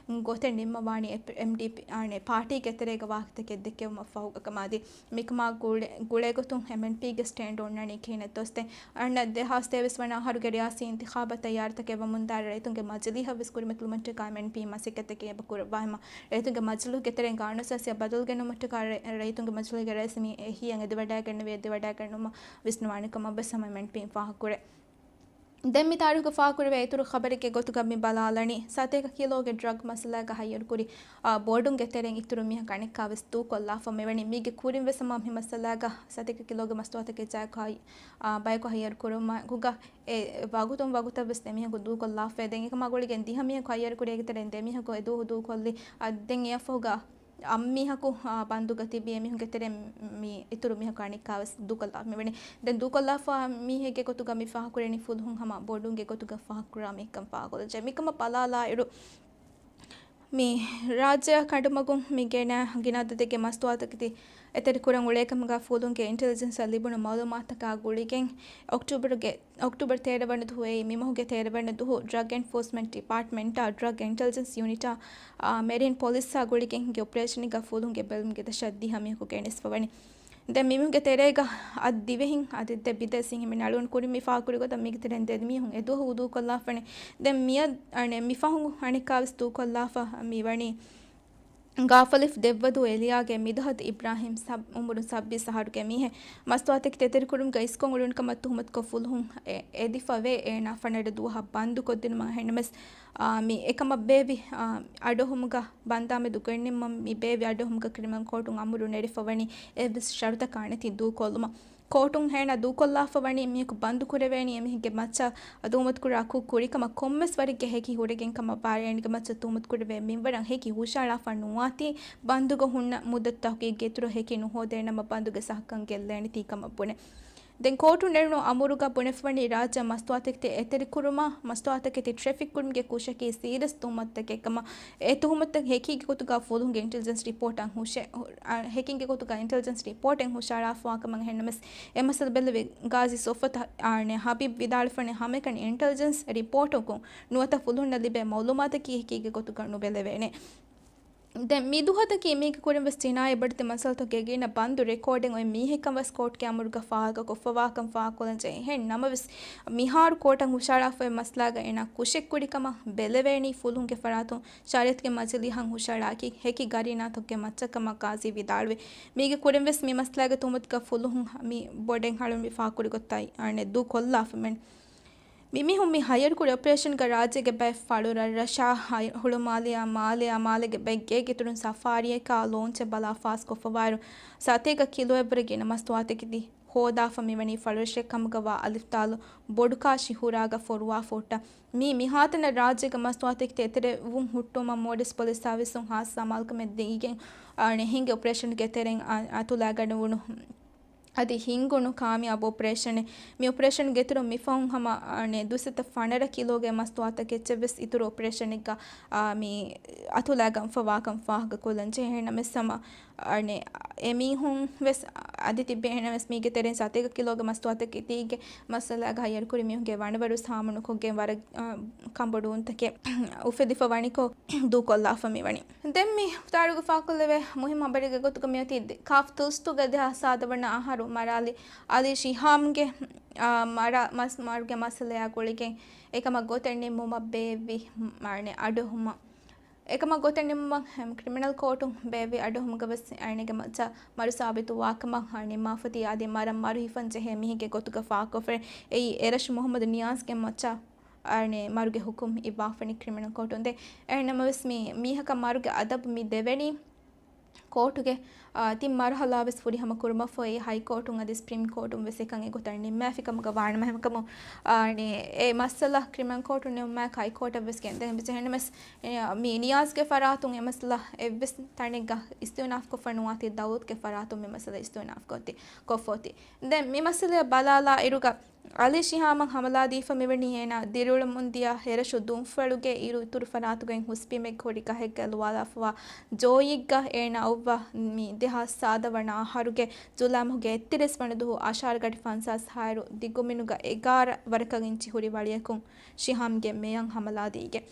ގޮތެއް ނިންމަވާނީ އެ-، އެމްޑީޕީ، އާނެ، ޕާޓީގެ ތެރޭގަ ވާހަކަތަކެއް ދެއްކެވުމަށް ފަހުގަ ކަމަށް. އަދި މިކަމާ ގުޅޭ-، ގުޅޭގޮތުން އެމްއެންޕީގެ ސްޓޭންޑް އޮންނަނީ ކިހިނެއްތޯ؟ ދެން އަންނަ ދެހާސް ތޭވީސް ވަނަ އަހަރުގެ ރިޔާސީ އިންތިޚާބަށް ތައްޔާރުތަކެއް ވަމުންދާއިރު ރައްޔިތުންގެ މަޖިލީހަށް ވެސް ކުރިމަތިލުމަށްޓަކާ އެމްއެންޕީ މަސައްކަތްތަކެއް އެބަ ކުރައްވާ. ހަމަ ރައްޔިތުންގެ މަޖިލީހުގެ ތެރެއިން ގާނޫނުއަސާސީއަށް ބަދަލު ގެނައުމަށްޓަކާ ރައް-، ރައްޔިތުންގެ މަޖިލީހުގެ ރައީސް މި އެހީއަށް އެދިވަޑައިގަންނަވި، އެދިވަޑައިގަންނަވުމަށް ވިސްނުވާނެ ކަމަށް ވެސް ހަމަ އެމްއެންޕީން ފާހަގަކުރޭ. ދެން މި ތާރީޚު ފާހަގަކުރެވޭ އިތުރު ޚަބަރެއްގެ ގޮތުގަ މި ބަލާލަނީ، ސަތޭކަ ކިލޯގެ ޑްރަގް މައްސަލާގަ ހައްޔަރުކުރި، އާ، ބޯޑުންގެ ތެރެއިން އިތުރު މީހަކު އަނެއްކާވެސް ދޫކޮށްލާފަ މިވަނީ. މީގެ ކުރިން ވެސް ހަމަ މި މައްސަލާގަ ސަތޭކަ ކިލޯގެ މަސްތުވާތަކެއް ޖާއަކު ހައް-، އާ، ބަޔަކު ހައްޔަރު ކުރުމަށް ގުގަ އެ ވަގުތުން ވަގުތަށް ވެސް ދެ މީހަކު ދޫކޮށްލާފަ. ދެން އެކަމާ ގުޅިގެން ދިހަ މީހަކު ހައްޔަރު ކުރި އޭގެ ތެރެއިން ދެ މީހަކު އެ ދުވަހު ދޫކޮށްލި. އަ، ދެން އެއަށްފަހުގަ އަށް މީހަކު، އާ، ބަންދުގަ ތިބި އެމީހުންގެ ތެރެއިން މި އިތުރު މީހަކު އަނެއްކާވެސް ދޫކޮށްލާފަ މިވަނީ. ދެން ދޫކޮށްލާފަ މީހެއްގެ ގޮތުގަ މި ފާހަގަކުރެނީ ފުލުހުން ހަމަ ބޯޑުންގެ ގޮތުގަ ފާހަގަކުރާ މީހެއްކަން ފާހަގަކޮށްލަންޖެ. މިކަމަށް ބަލާލާއިރު، މި ރާއްޖެއަށް ކަނޑުމަގުން މި ގިނަ، ގިނަ އަދަދެއްގެ މަސްތުވާތަކެތި އެތެރެކުރަން އުޅޭކަމުގަ ފުލުންގެ އިންޓެލިޖެންސަށް ލިބުނު މައުލޫމާތުތަކާ ގުޅިގެން އޮކްޓޫބަރުގެ، އޮކްޓޫބަރު ތޭރަ ވަނަ ދުވަހު އެއީ މިމަހުގެ ތޭރަ ވަނަ ދުވަހު ޑްރަގް އެންފޯސްމަންޓް ޑިޕާޓްމަންޓާ، ޑްރަގް އިންޓެލިޖެންސް ޔުނިޓާ، އާ، މެރިން ޕޮލިސްއާ ގުޅިގެން ހިނގި އޮޕަރޭޝަނެއްގަ ފުލުންގެ ބެލުމުގެ ދަށަށް ދިހަ މީހަކު ގެނެސްފަވަނީ. ދެން މިމީހުންގެ ތެރޭގަ އަށް ދިވެހިން އަދި ދެ ބިދޭސީން ހިމެނޭ. އަޅުގަނޑު ކުރިން މި ފާހަގަކުރި ގޮތަށް މީގެ ތެރެއިން ދެ މީހުން އެ ދުވަހު ދޫކޮށްލާފަނީ. ދެން މިއަދު އަނެއް މިފަހުން އަނެއްކާވެސް ދޫކޮށްލާފަ މި ވަނީ ގާފަލިފް ދެއްވަދޫ އެލިޔާގެ މިދަހަތު އިބްރާހިމް ސަ-، އުމުރުން ސައްބީސް އަހަރުގެ މީހެއް. މަސްތުވާތަކެތި އެތެރެކުރުމުގަ އިސްކޮށް އުޅުނު ކަމަށް ތުހުމަތުކޮށް ފުލުހުން އެ-، އެދިފަވޭ. އޭނާ ފަނަރަ ދުވަހަށް ބަންދުކޮށްދިނުމަށް. އެހެންނަމަވެސް، އާ، މި އެކަމަށް ބޭއްވި، އާ، އަޑުއެހުމުގަ ބަންދާމެދު ގެންނެވުމަށް މި ބޭއްވި އަޑުއެހުމުގަ ކްރިމިނަލް ކޯޓުން އަމުރު ނެރެފަވަނީ އެއްވެސް ޝަރުތަކާ ނެތި ދޫކޮށްލުމަށް. ކޯޓުން ހޭނާ ދޫކޮށްލާފަ ވަނީ މީހަކު ބަންދު ކުރެވޭނީ އެމީހެއްގެ މައްޗަށް ތުހުމަތުކުރާ ކުށް ކުރިކަމަށް ކޮންމެސް ވަރެއްގެ ހެކި ހުރެގެން ކަމަށް ވާ. އޭނަގެ މައްޗަށް ތުހުމަތުކުރެވޭ މިންވަރަށް ހެކި ހުށައަޅާފަ ނުވާތީ، ބަންދުގަ ހުންނަ މުއްދަތުތަކުގެ އިތުރަށް ހެކި ނުހޯދޭނަމަ ބަންދުގެ ސަހަކަން ގެއްލޭނެތީ ކަމަށް ބުނެ. ދެން ކޯޓުން ނެރުނު އަމުރުގަ ބުނެފަވަނީ ރާއްޖެ މަސްތުވާތަކެތި އެތެރެކުރުމާ، މަސްތުވާތަކެތި ޓްރެފިކް ކުރުމުގެ ކުށަކީ ސީރިއަސް ތުހުމަތުތަކެއް ކަމަށް، އެ ތުހުމަތުތައް ހެކީގެ ގޮތުގަ ފުލުހުންގެ އިންޓެލިޖެންސް ރިޕޯޓަށް ހުށަ-، އަ، ހެކީގެ ގޮތުގަ އިންޓެލިޖެންސް ރިޕޯޓެއް ހުށައަޅާފަވާކަމަށް އެހެންނަމަސް، އެ މައްސަލަ ބެލެވި ގާޒީ ސޮފްވަތު، އަ، އަނެ ހަބީބް ވިދާޅުވަނީ ހަމައެކަނި އިންޓެލިޖެންސް ރިޕޯޓަކުން ނުވަތަ ފުލުހުންނަށް ލިބޭ މައުލޫމާތަކީ ހެކީގެ ގޮތުގަ ނުބެލެވޭނެ. ދެން މި ދުވަހުތަކީ މީގެ ކުރިން ވެސް ޖިނާއީ އެބައިތު މައްސަލަތަކުގެ ގިނަ ބަންދު ރެކޯޑެއް އޮތް މީހެއްކަން ވެސް ކޯޓުގެ އަމުރުގަ ފާހަގަކޮށްފަވާކަން ފާހަގަކޮށްލަން ޖެހޭ. އެހެން ނަމަވެސް، މިހާރު ކޯޓަށް ހުށައަޅާފައި މައްސަލާގަ އޭނާ ކުށެއް ކުރި ކަމަށް ބެލެވޭނީ ފުލުހުންގެ ފަރާތުން ޝަރީއަތުގެ މަޖިލީހަށް ހުށައަޅާ ހެކި ގަރީނާތަކުގެ މައްޗަށް ކަމަށް ގާޒީ ވިދާޅުވި. މީގެ ކުރިން ވެސް މި މައްސަލާގެ ތުހުމަތުގަ ފުލުހުން މި ބޮޑެއް ހަޅުން ވި ފާކުރި ގޮތަށް އަނެ ދޫކޮށްލާފަ މެން. މި މީހުން މި ހަޔަރުކުރި އޮޕަރޭޝަންގަ ރާއްޖޭގެ ބައެއް ފަޅު ރަށްރަށާ، ހައި-، ހުޅުމާލެއާ، މާލެއާ، މާލޭގެ ބައެއް ގޭގެ އިތުރުން ސަފާރީއަކާ ލޯންޗެއް ބަލާ ފާސްކޮށްފަވާއިރު، ސަތޭކަ ކިލޯއަށްވުރެ ގިނަ މަސްތުވާތަކެތި ހޯދާފަ މިވަނީ ފަޅުރަށެއް ކަމުގަވާ އަލިފްތާލު ބޮޑުކާށި ހުރާގަ ފޮރުވާފަ ހުއްޓާ. މީ މިހާތަނަށް ރާއްޖޭގެ މަސްތުވާތަކެތި އެތެރެވުން ހުއްޓުވުމަށް މޯޑިސް ޕޮލިސް ސާވިސުން ހާއްސަ އަމާލުކަމެއް ދީގެން، އަނެ ހިންގި އޮޕަރޭޝަންގެ ތެރެއިން އަ-، އަތުލައިގަނެވުނު އަދި ހިންގުނު ކާމިޔާބު އޮޕަރޭޝަނެއް. މި އޮޕަރޭޝަންގެ އިތުރުން މިފަހުން ހަމަ، އަނެ، ދުސަތަ ފަނަރަ ކިލޯގެ މަސްތުވާތަކެއްޗެއް ވެސް އިތުރު އޮޕަރޭޝަނެއްގަ، އާ، މި އަތުލައިގަންފަވާކަން ފާހަގަކޮށްލަން ޖެހޭ. ނަމަވެސް ހަމަ، އަނެ، އެމީހުން ވެސް އަދި ތިއްބެ. އެހެންނަމަވެސް މީގެ ތެރެއިން ސަތޭކަ ކިލޯގެ މަސްތުވާތަކެތީގެ މައްސަލާގަ ހައްޔަރުކުރި މީހުންގެ ވަނަވަރު ހާމަނުކޮށްގެން ވަރަށް، އާ، ކަންބޮޑުވުންތަކެއް އުފެދިފަ ވަނިކޮށް ދޫކޮށްލާފަ މިވަނީ. ދެން މި ތާރުގަ ފާކުލެވޭ މުހިއްމު ހަބަރެއްގެ ގޮތުގަ މިއޮތީ ދެ-، ކާފް ތުސްތުގެ ދެހާސް ސާދަ ވަނަ އަހަރު މަރާލި އަލީ ޝިހާމްގެ، އާ، މަރާ-، މަސް-، މަރުގެ މައްސަލަޔާ ގުޅިގެން އެކަމަށް ގޮތެއް ނިންމުމަށް ބޭއްވި، މާނެ، އަޑުއެހުމަށް. އެކަމަށް ގޮތެއް ނިންމުމަށް ކްރިމިނަލް ކޯޓުން ބޭއްވި އަޑުއެހުމުގަ ވެސް އޭނަގެ މައްޗަށް މަރު ސާބިތު ވާކަމަށް ނިންމާފަތީ އަދި މަރަށް މަރު ހިފަން ޖެހޭ މީހެއްގެ ގޮތުގަ ފާހަގަކޮށްފަ. އެއީ އެރަށު މުހައްމަދު ނިޔާޒްގެ މައްޗަށް އަނެ މަރުގެ ހުކުމް އިއްވާފަނި ކްރިމިނަލް ކޯޓުން ދޭ. އެހެންނަމަވެސް މި މީހަކަށް މަރުގެ އަދަބު މި ދެވެނީ ކޯޓުގެ، އާ، ތިން މަރުހަލާ ވެސް ފުރިހަމަ ކުރުމަށްފަހު އެ ހައިކޯޓުން އަދި ސްޕްރީމް ކޯޓުން ވެސް އެކަން އެގޮތަށް ނިންމާފި ކަމުގަ ވާނަމަ ހަމަކަމު، އާ، އަނެ އެ މައްސަލަ ކްރިމިނަލް ކޯޓުން ނިންމުމާއެކު ހައިކޯޓަށް ވެސް ގެންދަން އެބަޖެހޭނަމަސް، އެ، މި ނިޔާޒްގެ ފަރާތުން އެ މައްސަލަ އެއްވެސް ތަނެއްގަ އިސްތިއުނާފް ކޮށްފަ ނުވާތީ ދައުލަތުގެ ފަރާތުން މި މައްސަލަ އިސްތިއުނާފް ކޮށްތީ، ކޮށްފައޮތީ. ދެން މި މައްސަލަ ބަލާލާ އިރުގަ އަލީ ޝިހާމަށް ހަމަލާ ދީފަ މިވަނީ އޭނާ ދިރިއުޅެމުން ދިޔަ އެރަށު ދުންފަޅުގެ އިރު އިތުރު ފަރާތުގައި ހުސްބީމެއްގެ ހުރި ގަހެއްގަ ލުވާލާފަވާ ޖޯއީއްގަ އޭނާ އޮއްވާ މި ދެހާސް ސާދަ ވަނަ އަހަރުގެ ޖުލައި މަހުގެ އެއްތިރީސް ވަނަ ދުވަހު އަށާރަ ގަޑި ފަންސާސް ހައިރު ދިގުމިނުގަ އެގާރަ ވަރަކަށް އިންޗި ހުރި ވަޅިއަކުން ޝިހާމްގެ މެޔަށް ހަމަލާ ދީގެން.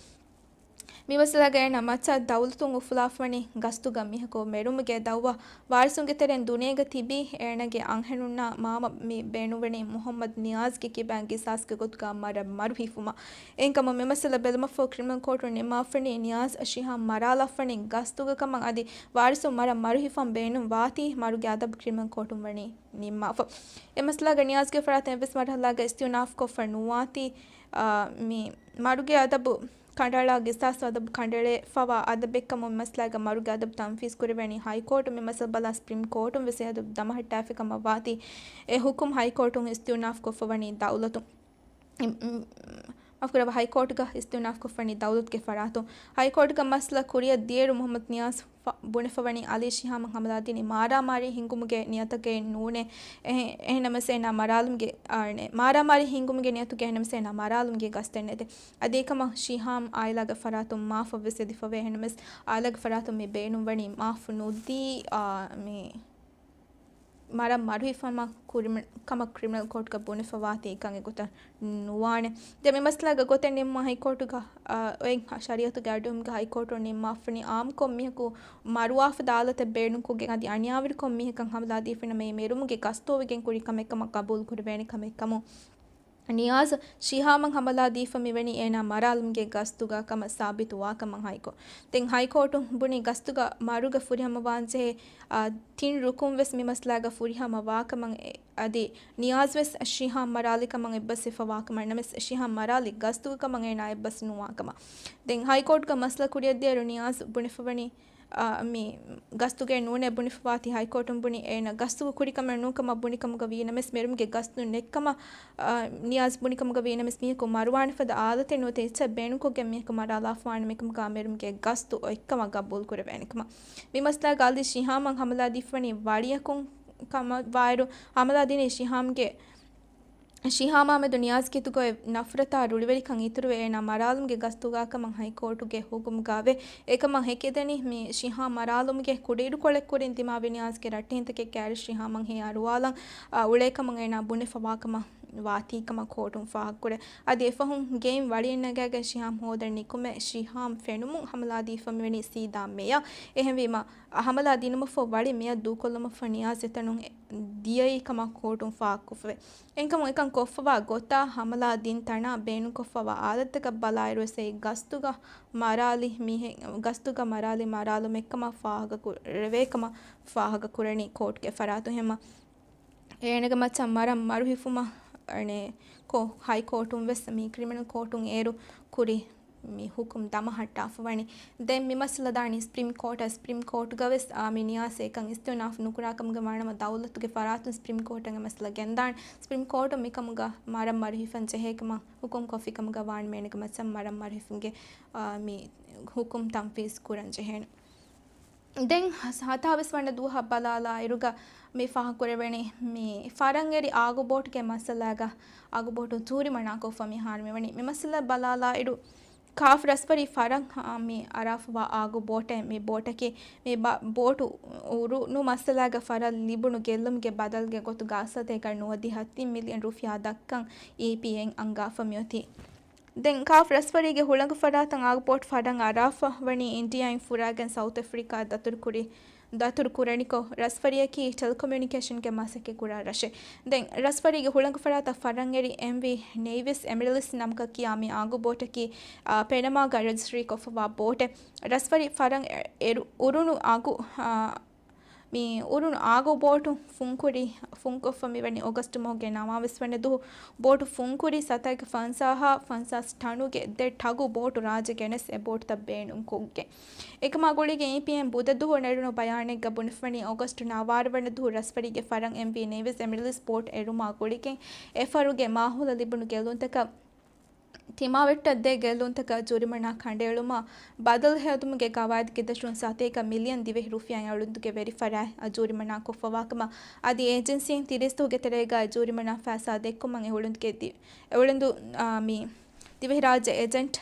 މި މައްސަލާގައި އޭނާ މައްޗަށް ދައުލަތުން އުފުލާފަވަނީ ގަސްތުގަ މީހަކު މެރުމުގެ ދައުވާ. ވާރިސުންގެ ތެރެއިން ދުނިޔޭގަ ތިބި އޭނާގެ އަންހެނުންނާ މާމަ މި ބޭނުންވަނީ މުހައްމަދު ނިޔާޒްގެ ކިބައިން ގިސާސްގެ ގޮތުގަ މަރަށް މަރު ހިފުމަށް. އެހެންކަމުން މި މައްސަލަ ބެލުމަށްފަހު ކްރިމިނަލް ކޯޓުން ނިންމާފަވަނީ ނިޔާޒް ޝިހާމް މަރާލާފަވަނީ ގަސްތުގަ ކަމަށް އަދި ވާރިސުން މަރަށް މަރު ހިފަން ބޭނުން ވާތީ މަރުގެ އަދަބު ކްރިމިނަލް ކޯޓުން ވަނީ ނިންމާފަ. އެ މައްސަލާގަ ނިޔާޒްގެ ފަރާތުން އެއްވެސް މަރުހަލާގަ އިސްތިއުނާފް ކޮށްފަ ނުވާތީ، އާ، މި މަރުގެ އަދަބު ކަނޑައަޅާ ގިސާސް އަދަބު ކަނޑައެޅިފަވާ އަދަބެއްކަމުން މައްސަލާގަ މަރުގެ އަދަބު ތަންފީޒް ކުރެވޭނީ ހައިކޯޓު. މި މައްސަލަ ބަލާ ސްޕްރީމް ކޯޓުން ވެސް އެ އަދަބު ދަމަހައްޓާފި ކަމަށް ވާތީ، އެ ހުކުމް ހައިކޯޓުން އިސްތިއުނާފް ކޮށްފަވަނީ ދައުލަތުން. އި-، އި-، މާފުކުރައްވާ، ހައިކޯޓުގަ އިސްތިއުނާފް ކޮށްފަނީ ދައުލަތުގެ ފަރާތުން. ހައިކޯޓުގަ މައްސަލަ ކުރިއަށް ދިޔައިރު މުހައްމަދު ނިޔާޒް ފަ-، ބުނެފަވަނީ އަލީ ޝިހާމަށް ހަމަލާދިނީ މާރާމާރީ ހިނގުމުގެ ނިޔަތަކަށް ނޫނޭ. އެހެ-، އެހެންނަމަސް އޭނާ މަރާލުމުގެ، އާ، ނެ-، މާރާމާރީ ހިނގުމުގެ ނިޔަތުގައި އެހެންނަމަސް އޭނާ މަރާލުމުގެ ގަސްތެއް ނެތޭ. އަދި އެކަމަށް ޝިހާމް އާއިލާގެ ފަރާތުން މާފަށް ވެސް އެދިފަވޭ. އެހެންނަމަސް އާއިލާގެ ފަރާތުން މި ބޭނުންވަނީ މާފު ނުދީ، އާ، މި މަރަށް މަރުހިފަމަ ކުރިމި-، ކަމަށް ކްރިމިނަލް ކޯޓުގަ ބުނެފަވާތީ އެކަން އެގޮތަށް ނުވާނެ. ދެން މި މައްސަލާގަ ގޮތެއް ނިންމުމަށް ހައިކޯޓުގަ، އާ، އޮތް ޝަރީއަތުގެ އަޑުއެހުމުގަ ހައިކޯޓުން ނިންމާފަނީ އާއްމުކޮށް މީހަކު މަރުވާފަ ދާލަތަށް ބޭނުންކޮށްގެން އަދި އަނިޔާވެރިކޮށް މީހަކަށް ހަމަލާ ދީފިނަމަ އެ މެރުމުގެ ގަސްތުވެގެން ކުރި ކަމެއް ކަމަށް ގަބޫލު ކުރެވޭނެ ކަމެއް ކަމުން. ނިޔާޒް ޝިހާމަށް ހަމަލާ ދީފަ މިވަނީ އޭނާ މަރާލުމުގެ ގަސްތުގަ ކަމަށް ސާބިތު ވާކަމަށް ހައިކޯ-، ދެން ހައިކޯޓުން ބުނީ ގަސްތުގަ މަރުގެ ފުރިހަމަވާންޖެހޭ، އާ، ތިން ރުކުން ވެސް މި މައްސަލާގަ ފުރިހަމަ ވާކަމަށް އެ-، އަދި ނިޔާޒް ވެސް ޝިހާމް މަރާލި ކަމަށް އެއްބަސްވެފަ ވާކަމަށް. ނަމަވެސް ޝިހާމް މަރާލީ ގަސްތުގަ ކަމަށް އޭނާ އެއްބަސް ނުވާކަމަށް. ދެން ހައިކޯޓުގަ މައްސަލަ ކުރިއަށްދިޔައިރު ނިޔާޒް ބުނެފަވަނީ، އާ، މި ގަސްތުގައި ނޫނޭ ބުނެފަވާތީ. ހައިކޯޓުން ބުނި އޭނަ ގަސްތުގަ ކުރިކަމެއް ނޫންކަމަށް ބުނިކަމުގަ ވީނަމަވެސް، މެރުމްގެ ގަސްތު ނެއްކަމަށް، އާ، ނިޔާޒް ބުނިކަމުގަ ވީނަމަވެސް، މީހަކު މަރުވާނެ ފަދަ އާލަތެއް ނުވަތަ އެއްޗެއް ބޭނުންކޮށްގެން މީހަކު މަރާލާފަވާނެ މިކަމުގަ މެރުމްގެ ގަސްތު އޮތްކަމަށް ގަބޫލުކުރެވޭނެކަމަށް. މި މައްސަލާގަ އަލީ ޝިހާމަށް ހަމަލާ ދީފަވަނީ ވަޅިއަކުން ކަމަށްވާއިރު، ހަމަލާ ދިނީ ޝިހާމްގެ ޝިހާމާމެދު ނިޔާޒް ކީތުގައި ނަފްރަތާ ރުޅިވެރިކަން އިތުރުވެ އޭނާ މަރާލުމުގެ ގަސްތުގާކަމަށް ހައިކޯޓުގެ ހުކުމުގައެވެ. އެކަމަށް ހެކިދެނީ މި ޝިހާމް މަރާލުމުގެ ކުޑައިރުކޮޅެއް ކުރިން ދިމާވި ނިޔާޒްގެ ރައްޓެހިންތަކެއް ކައިރި ޝިހާމަށް ހެޔާ އަރުވާލަން، އާ، އުޅޭކަމަށް އޭނާ ބުނެފަވާކަމަށް ވާތީކަމަށް ކޯޓުން ފާހަގަކުރޭ. އަދި އެފަހުން ގެއިން ވަޅިއެއް ނަގާގެން ޝިހާމް ހޯދަން ނިކުމެ ޝިހާމް ފެނުމުން ހަމަލާ ދީފަ މިވަނީ ސީދާ މެޔަށް. އެހެންވީމަ، ހަމަލާ ދިނުމަށްފަހު ވަޅި މެޔަށް ދޫކޮށްލުމަށްފަހު ނިޔާޒް އެތަނުން ދިޔައީ ކަމަށް ކޯޓުން ފާހަގަކޮށްފަވޭ. އެހެންކަމުން އެކަން ކޮށްފަވާ ގޮތާ ހަމަލާ ދިން ތަނާ ބޭނުންކޮށްފަވާ އާލަތްތަކަށް ބަލާއިރުވެސް އެއީ ގަސްތުގަ މަރާލި މީހެއް، ގަސްތުގަ މަރާލުމެއްކަމަށް ފާހަގަކުރެވޭކަމަށް ފާހަގަކުރަނީ ކޯޓުގެ ފަރާތުން. ހެމަ އޭނަގެ މައްޗަށް މަރަށް މަރުހިފުމަށް އަނެ ކޯ-، ހައިކޯޓުން ވެސް މި ކްރިމިނަލް ކޯޓުން އޭރު ކުރި މި ހުކުމް ދަމަހައްޓާފަ ވަނީ. ދެން މި މައްސަލަ ދާނީ ސްޕްރީމް ކޯޓަށް. ސްޕްރީމް ކޯޓުގަ ވެސް އާ، މި ނިޔާސް އެކަން އިސްތިއުނާފް ނުކުރާ ކަމުގަ ވާނަމަ، ދައުލަތުގެ ފަރާތުން ސްޕްރީމް ކޯޓަށް އެ މައްސަލަ ގެންދާނެ. ސްޕްރީމް ކޯޓުން މިކަމުގަ މަރަށް މަރު ހިފަން ޖެހޭ ކަމަށް ހުކުމް ކޮށްފި ކަމުގަ ވާނަމަ، އޭނަގެ މައްޗަށް މަރަށް މަރު ހިފުމުގެ، އާ، މި ހުކުމް ތަންފީޒް ކުރަން ޖެހޭނެ. ދެން ހަ-، ހަތާވީސް ވަނަ ދުވަހަށް ބަލާލާ އިރުގަ މި ފާހަގަކުރެވެނީ، މި ފަރަންއެރި އާގު ބޯޓުގެ މައްސަލާގަ އާގު ބޯޓު ޖޫރިމަނާކޮށްފަ މިހާރު މިވަނީ. މި މައްސަލަ ބަލާލާ އިރު، ކާފް ރަސްފަރީ ފަރަން ހަ-، މި އަރާފަވާ އާގު ބޯޓެއް، މި ބޯޓަކީ މި ބަ-، ބޯޓު އުރުނު މައްސަލާގަ ފަރަށް ލިބުނު ގެއްލުމުގެ ބަދަލުގެ ގޮތުގަ އަސަތޭކަ ނުވަދިހަ ތިން މިލިއަން ރުފިޔާ ދައްކަން އީޕީއޭއިން އަންގާފަ މިއޮތީ. ދެން ކާފް ރަސްފަރީގެ ހުޅަނގު ފަރާތަށް އާގު ބޯޓު ފަރަން އަރާފަ ވަނީ އިންޑިއާއިން ފުރާގެން ސައުތު އެފްރިކާ ދަތުރުކުރި، ދަތުރު ކުރަނިކޮށް، ރަސްފަރިޔަކީ ޓެލެކޮމިއުނިކޭޝަންގެ މަސައްކަތް ކުރާ ރަށެއް. ދެން ރަސްފަރީގެ ހުޅަނގު ފަރާތަށް ފަރަންއެރި އެމްވީ ނޭވިސް އެމިރަލިސް ނަމަކަށް ކިޔާ މި އާގު ބޯޓަކީ، އާ، ޕެނަމާގަ ރަޖިސްޓްރީ ކޮށްފަވާ ބޯޓެއް. ރަސްފަރި ފަރަން އެ-، އެރު-، އުރުނު އާގު، އާ، މި އުރުނު އާގު ބޯޓު ފުންކުރި، ފުންކޮށްފަ މިވަނީ އޮގަސްޓު މަހުގެ ނަވާވީސް ވަނަ ދުވަހު. ބޯޓު ފުންކުރި ސަތޭކަ ފަންސާހަށް ފަންސާސް ޓަނުގެ ދެ ޓަގު ބޯޓު ރާއްޖެ ގެނެސް އެ ބޯޓުތައް ބޭނުންކޮށްގެން. އެކަމާ ގުޅިގެން އީޕީއޭއިން ބުދަ ދުވަހު ނެރުނު ބަޔާނެއްގަ ބުނެފަވަނީ އޮގަސްޓު ނަވާރަ ވަނަ ދުވަހު ރަސްފަރީގެ ފަރަން އެމްވީ ނޭވިސް އެމިރަލިސް ބޯޓު އެރުމާ ގުޅިގެން އެ ފަރުގެ މާހައުލަށް ލިބުނު ގެއްލުންތަކަށް ތިމާވެއްޓަށް ދޭ ގެއްލުންތަކަށް ޖޫރިމަނާ ކަނޑައެޅުމަށް ބަދަލު ހެއްދުމުގެ ގަވާއިދުގެ ދަށުން ސަތޭކަ މިލިއަން ދިވެހި ރުފިޔާ އެ އުޅުނދުގެ ވެރިފަރާތް އަށް ޖޫރިމަނާ ކޮށްފަވާކަމަށް އަދި އޭޖެންސީން ތިރީސް ދުވަހުގެ ތެރޭގަ ޖޫރިމަނާ ފައިސާ ދެއްކުމަށް އެ އުޅުނދުގެ ދި-، އެ އުޅުނދު، އާ، މި ދިވެހިރާއްޖެ އެޖެންޓް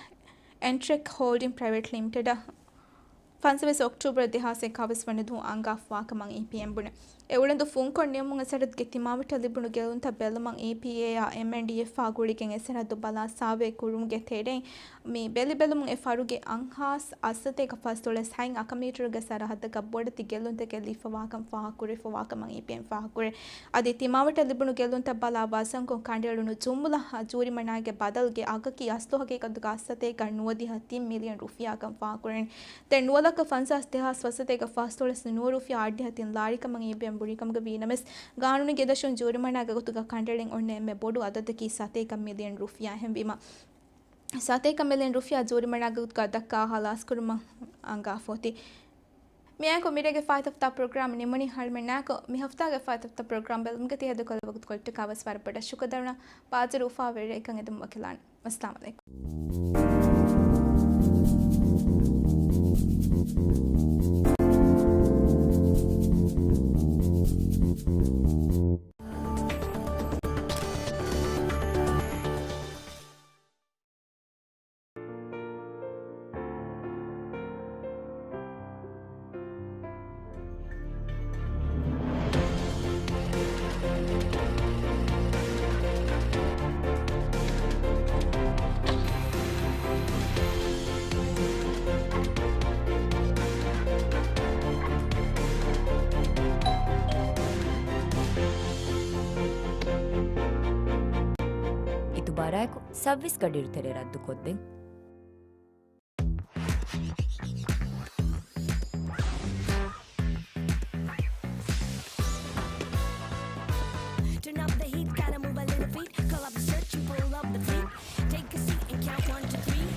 އެންޓްރެކް ހޯލްޑިން ޕްރައިވެޓް ލިމިޓެޑަށް ފަންސަވީސް އޮކްޓޫބަރު ދެހާސް އެކާވީސް ވަނަ ދުވަހު އަންގާފަވާކަމަށް އީޕީއޭއިން ބުނެ. އެ އުޅުނދު ފުންކޮށް ނިމުމުން އެ ސަރަހައްދުގެ ތިމާވެއްޓަށް ލިބުނު ގެއްލުންތައް ބެއްލުމަށް އީޕީއޭއާ އެމްއެންޑީއެފްއާ ގުޅިގެން އެ ސަރަހައްދު ބަލާ ސާވޭ ކުރުމުގެ ތެރެއިން މި ބެލިބެލުމުން އެ ފަރުގެ އަންހާސް އަށްސަތޭކަ ފަސްދޮޅަސް ހަތް އަކަމީޓަރުގެ ސަރަހައްދަކަށް ބޮޑެތި ގެއްލުންތަކެއް ލިބިފަވާކަން ފާހަގަކުރެވިފަވާކަމަށް އީޕީއޭއިން ފާހަގަކުރޭ. އަދި ތިމާވެއްޓަށް ލިބުނު ގެއްލުންތައް ބަލާ ވަޒަންކޮށް ކަނޑައެޅުނު ޖުމުލަ ޖޫރިމަނާގެ ބަދަލުގެ އަގަކީ އަސްލު ހަގީގަތުގަ އަށްސަތޭކަ ނުވަދިހަ ތިން މިލިއަން ރުފިޔާކަން ފާހަގަކުރަނީ. ދެން ނުވަ ލައްކަ ފަންސާސް ދެހާސް ފަސްސަތޭކަ ފަސްދޮޅަސް ނުވަ ރުފިޔާ އަށްޑިހަ ތިން ލާރިކަމަށް އީޕީއޭއިން ބުނިކަމުގަ ވީނަމަވެސް، ގާނޫނުގެ ދަށުން ޖޫރިމަނާގެ ގޮތުގަ ކަނޑައެޅެން އޮންނަ އެންމެ ބޮޑު އަދަދަކީ ސަތޭކަ މިލިއަން ރުފިޔާ. އެހެންވީމަ، ސަތޭކަ މިލިއަން ރުފިޔާ ޖޫރިމަނާގެ ގޮތުގަ ދައްކާ ހަލާސްކުރުމަށް އަންގާފަ އޮތީ. މިއާއެކު މިރޭގެ ފާއިތުފްތާ ޕްރޮގްރާމް ނިމުނީ. އަޅުމެންނާއެކު މި ހަފްތާގެ ފާއިތުފްތާ ޕްރޮގްރާމް ބެލުމުގެ ތި ހެދުކޮށްލި ވަގުތުކޮޅަށްޓަކާ ވެސް ވަރަށް ބޮޑަށް ޝުކުރު ދަރުނަ. ބާޒަރު އުފާވެރި އެކަން އެދުމަށް ވަކިލާން. އައްސަލާމު ޢަލައިކުމް. އިތުބާރާއެކު ސައްވީސް ގަޑިއިރު ތެރޭ ރައްދުކޮށްދެން. Turn up the heat, gotta move a little feet. Call up the search and pull up the fleet. Take a seat and count one, two, three.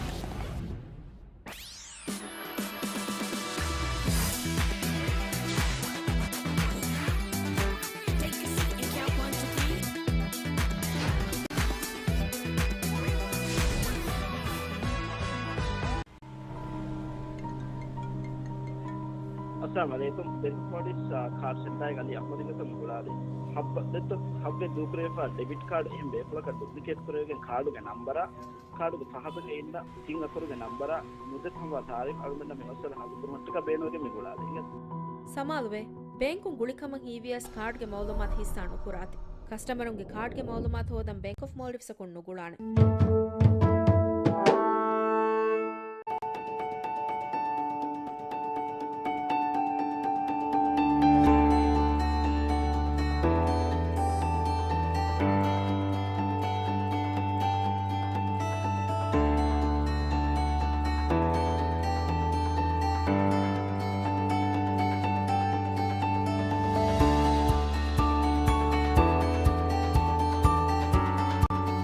އައްސަލާމު ޢަލައިކުމް. ބޭންކް އޮފް މޯލްޑިވްސް ކާޑް ސެންޓާގެ އަލީ އަޙްމަދުގެ މި ގުޅާލީ. ހައްވަ ދެއްތޯ ހައްވެ ދޫކުރެވިފާ ޑެބިޓް ކާޑް އެހެން ބޭފުޅަކަށް ޑުޕްލިކޭޓް ކުރެވިގެން ކާޑުގެ ނަންބަރާ، ކާޑުގެ ފަހަތުގެ އިންނަ ތިން އަކުރުގެ ނަންބަރާ މުއްދަތު ހަމަވާ ތާރީޚް އަޅުގަނޑަށް މި މައްސަލަ ހައްލު ކުރުމަށްޓަކާ ބޭނުންވެގެން މި ގުޅާލީ. ސަމާލުވޭ، ބޭންކުން ގުޅިކަމަށް ހީވިޔަސް ކާޑްގެ މައުލޫމާތު ހިއްސާ ނުކުރާތި. ކަސްޓަމަރުންގެ ކާޑްގެ މައުލޫމާތު ހޯދަން ބޭންކް އޮފް މޯލްޑިވްސަކުން ނުގުޅާނެ.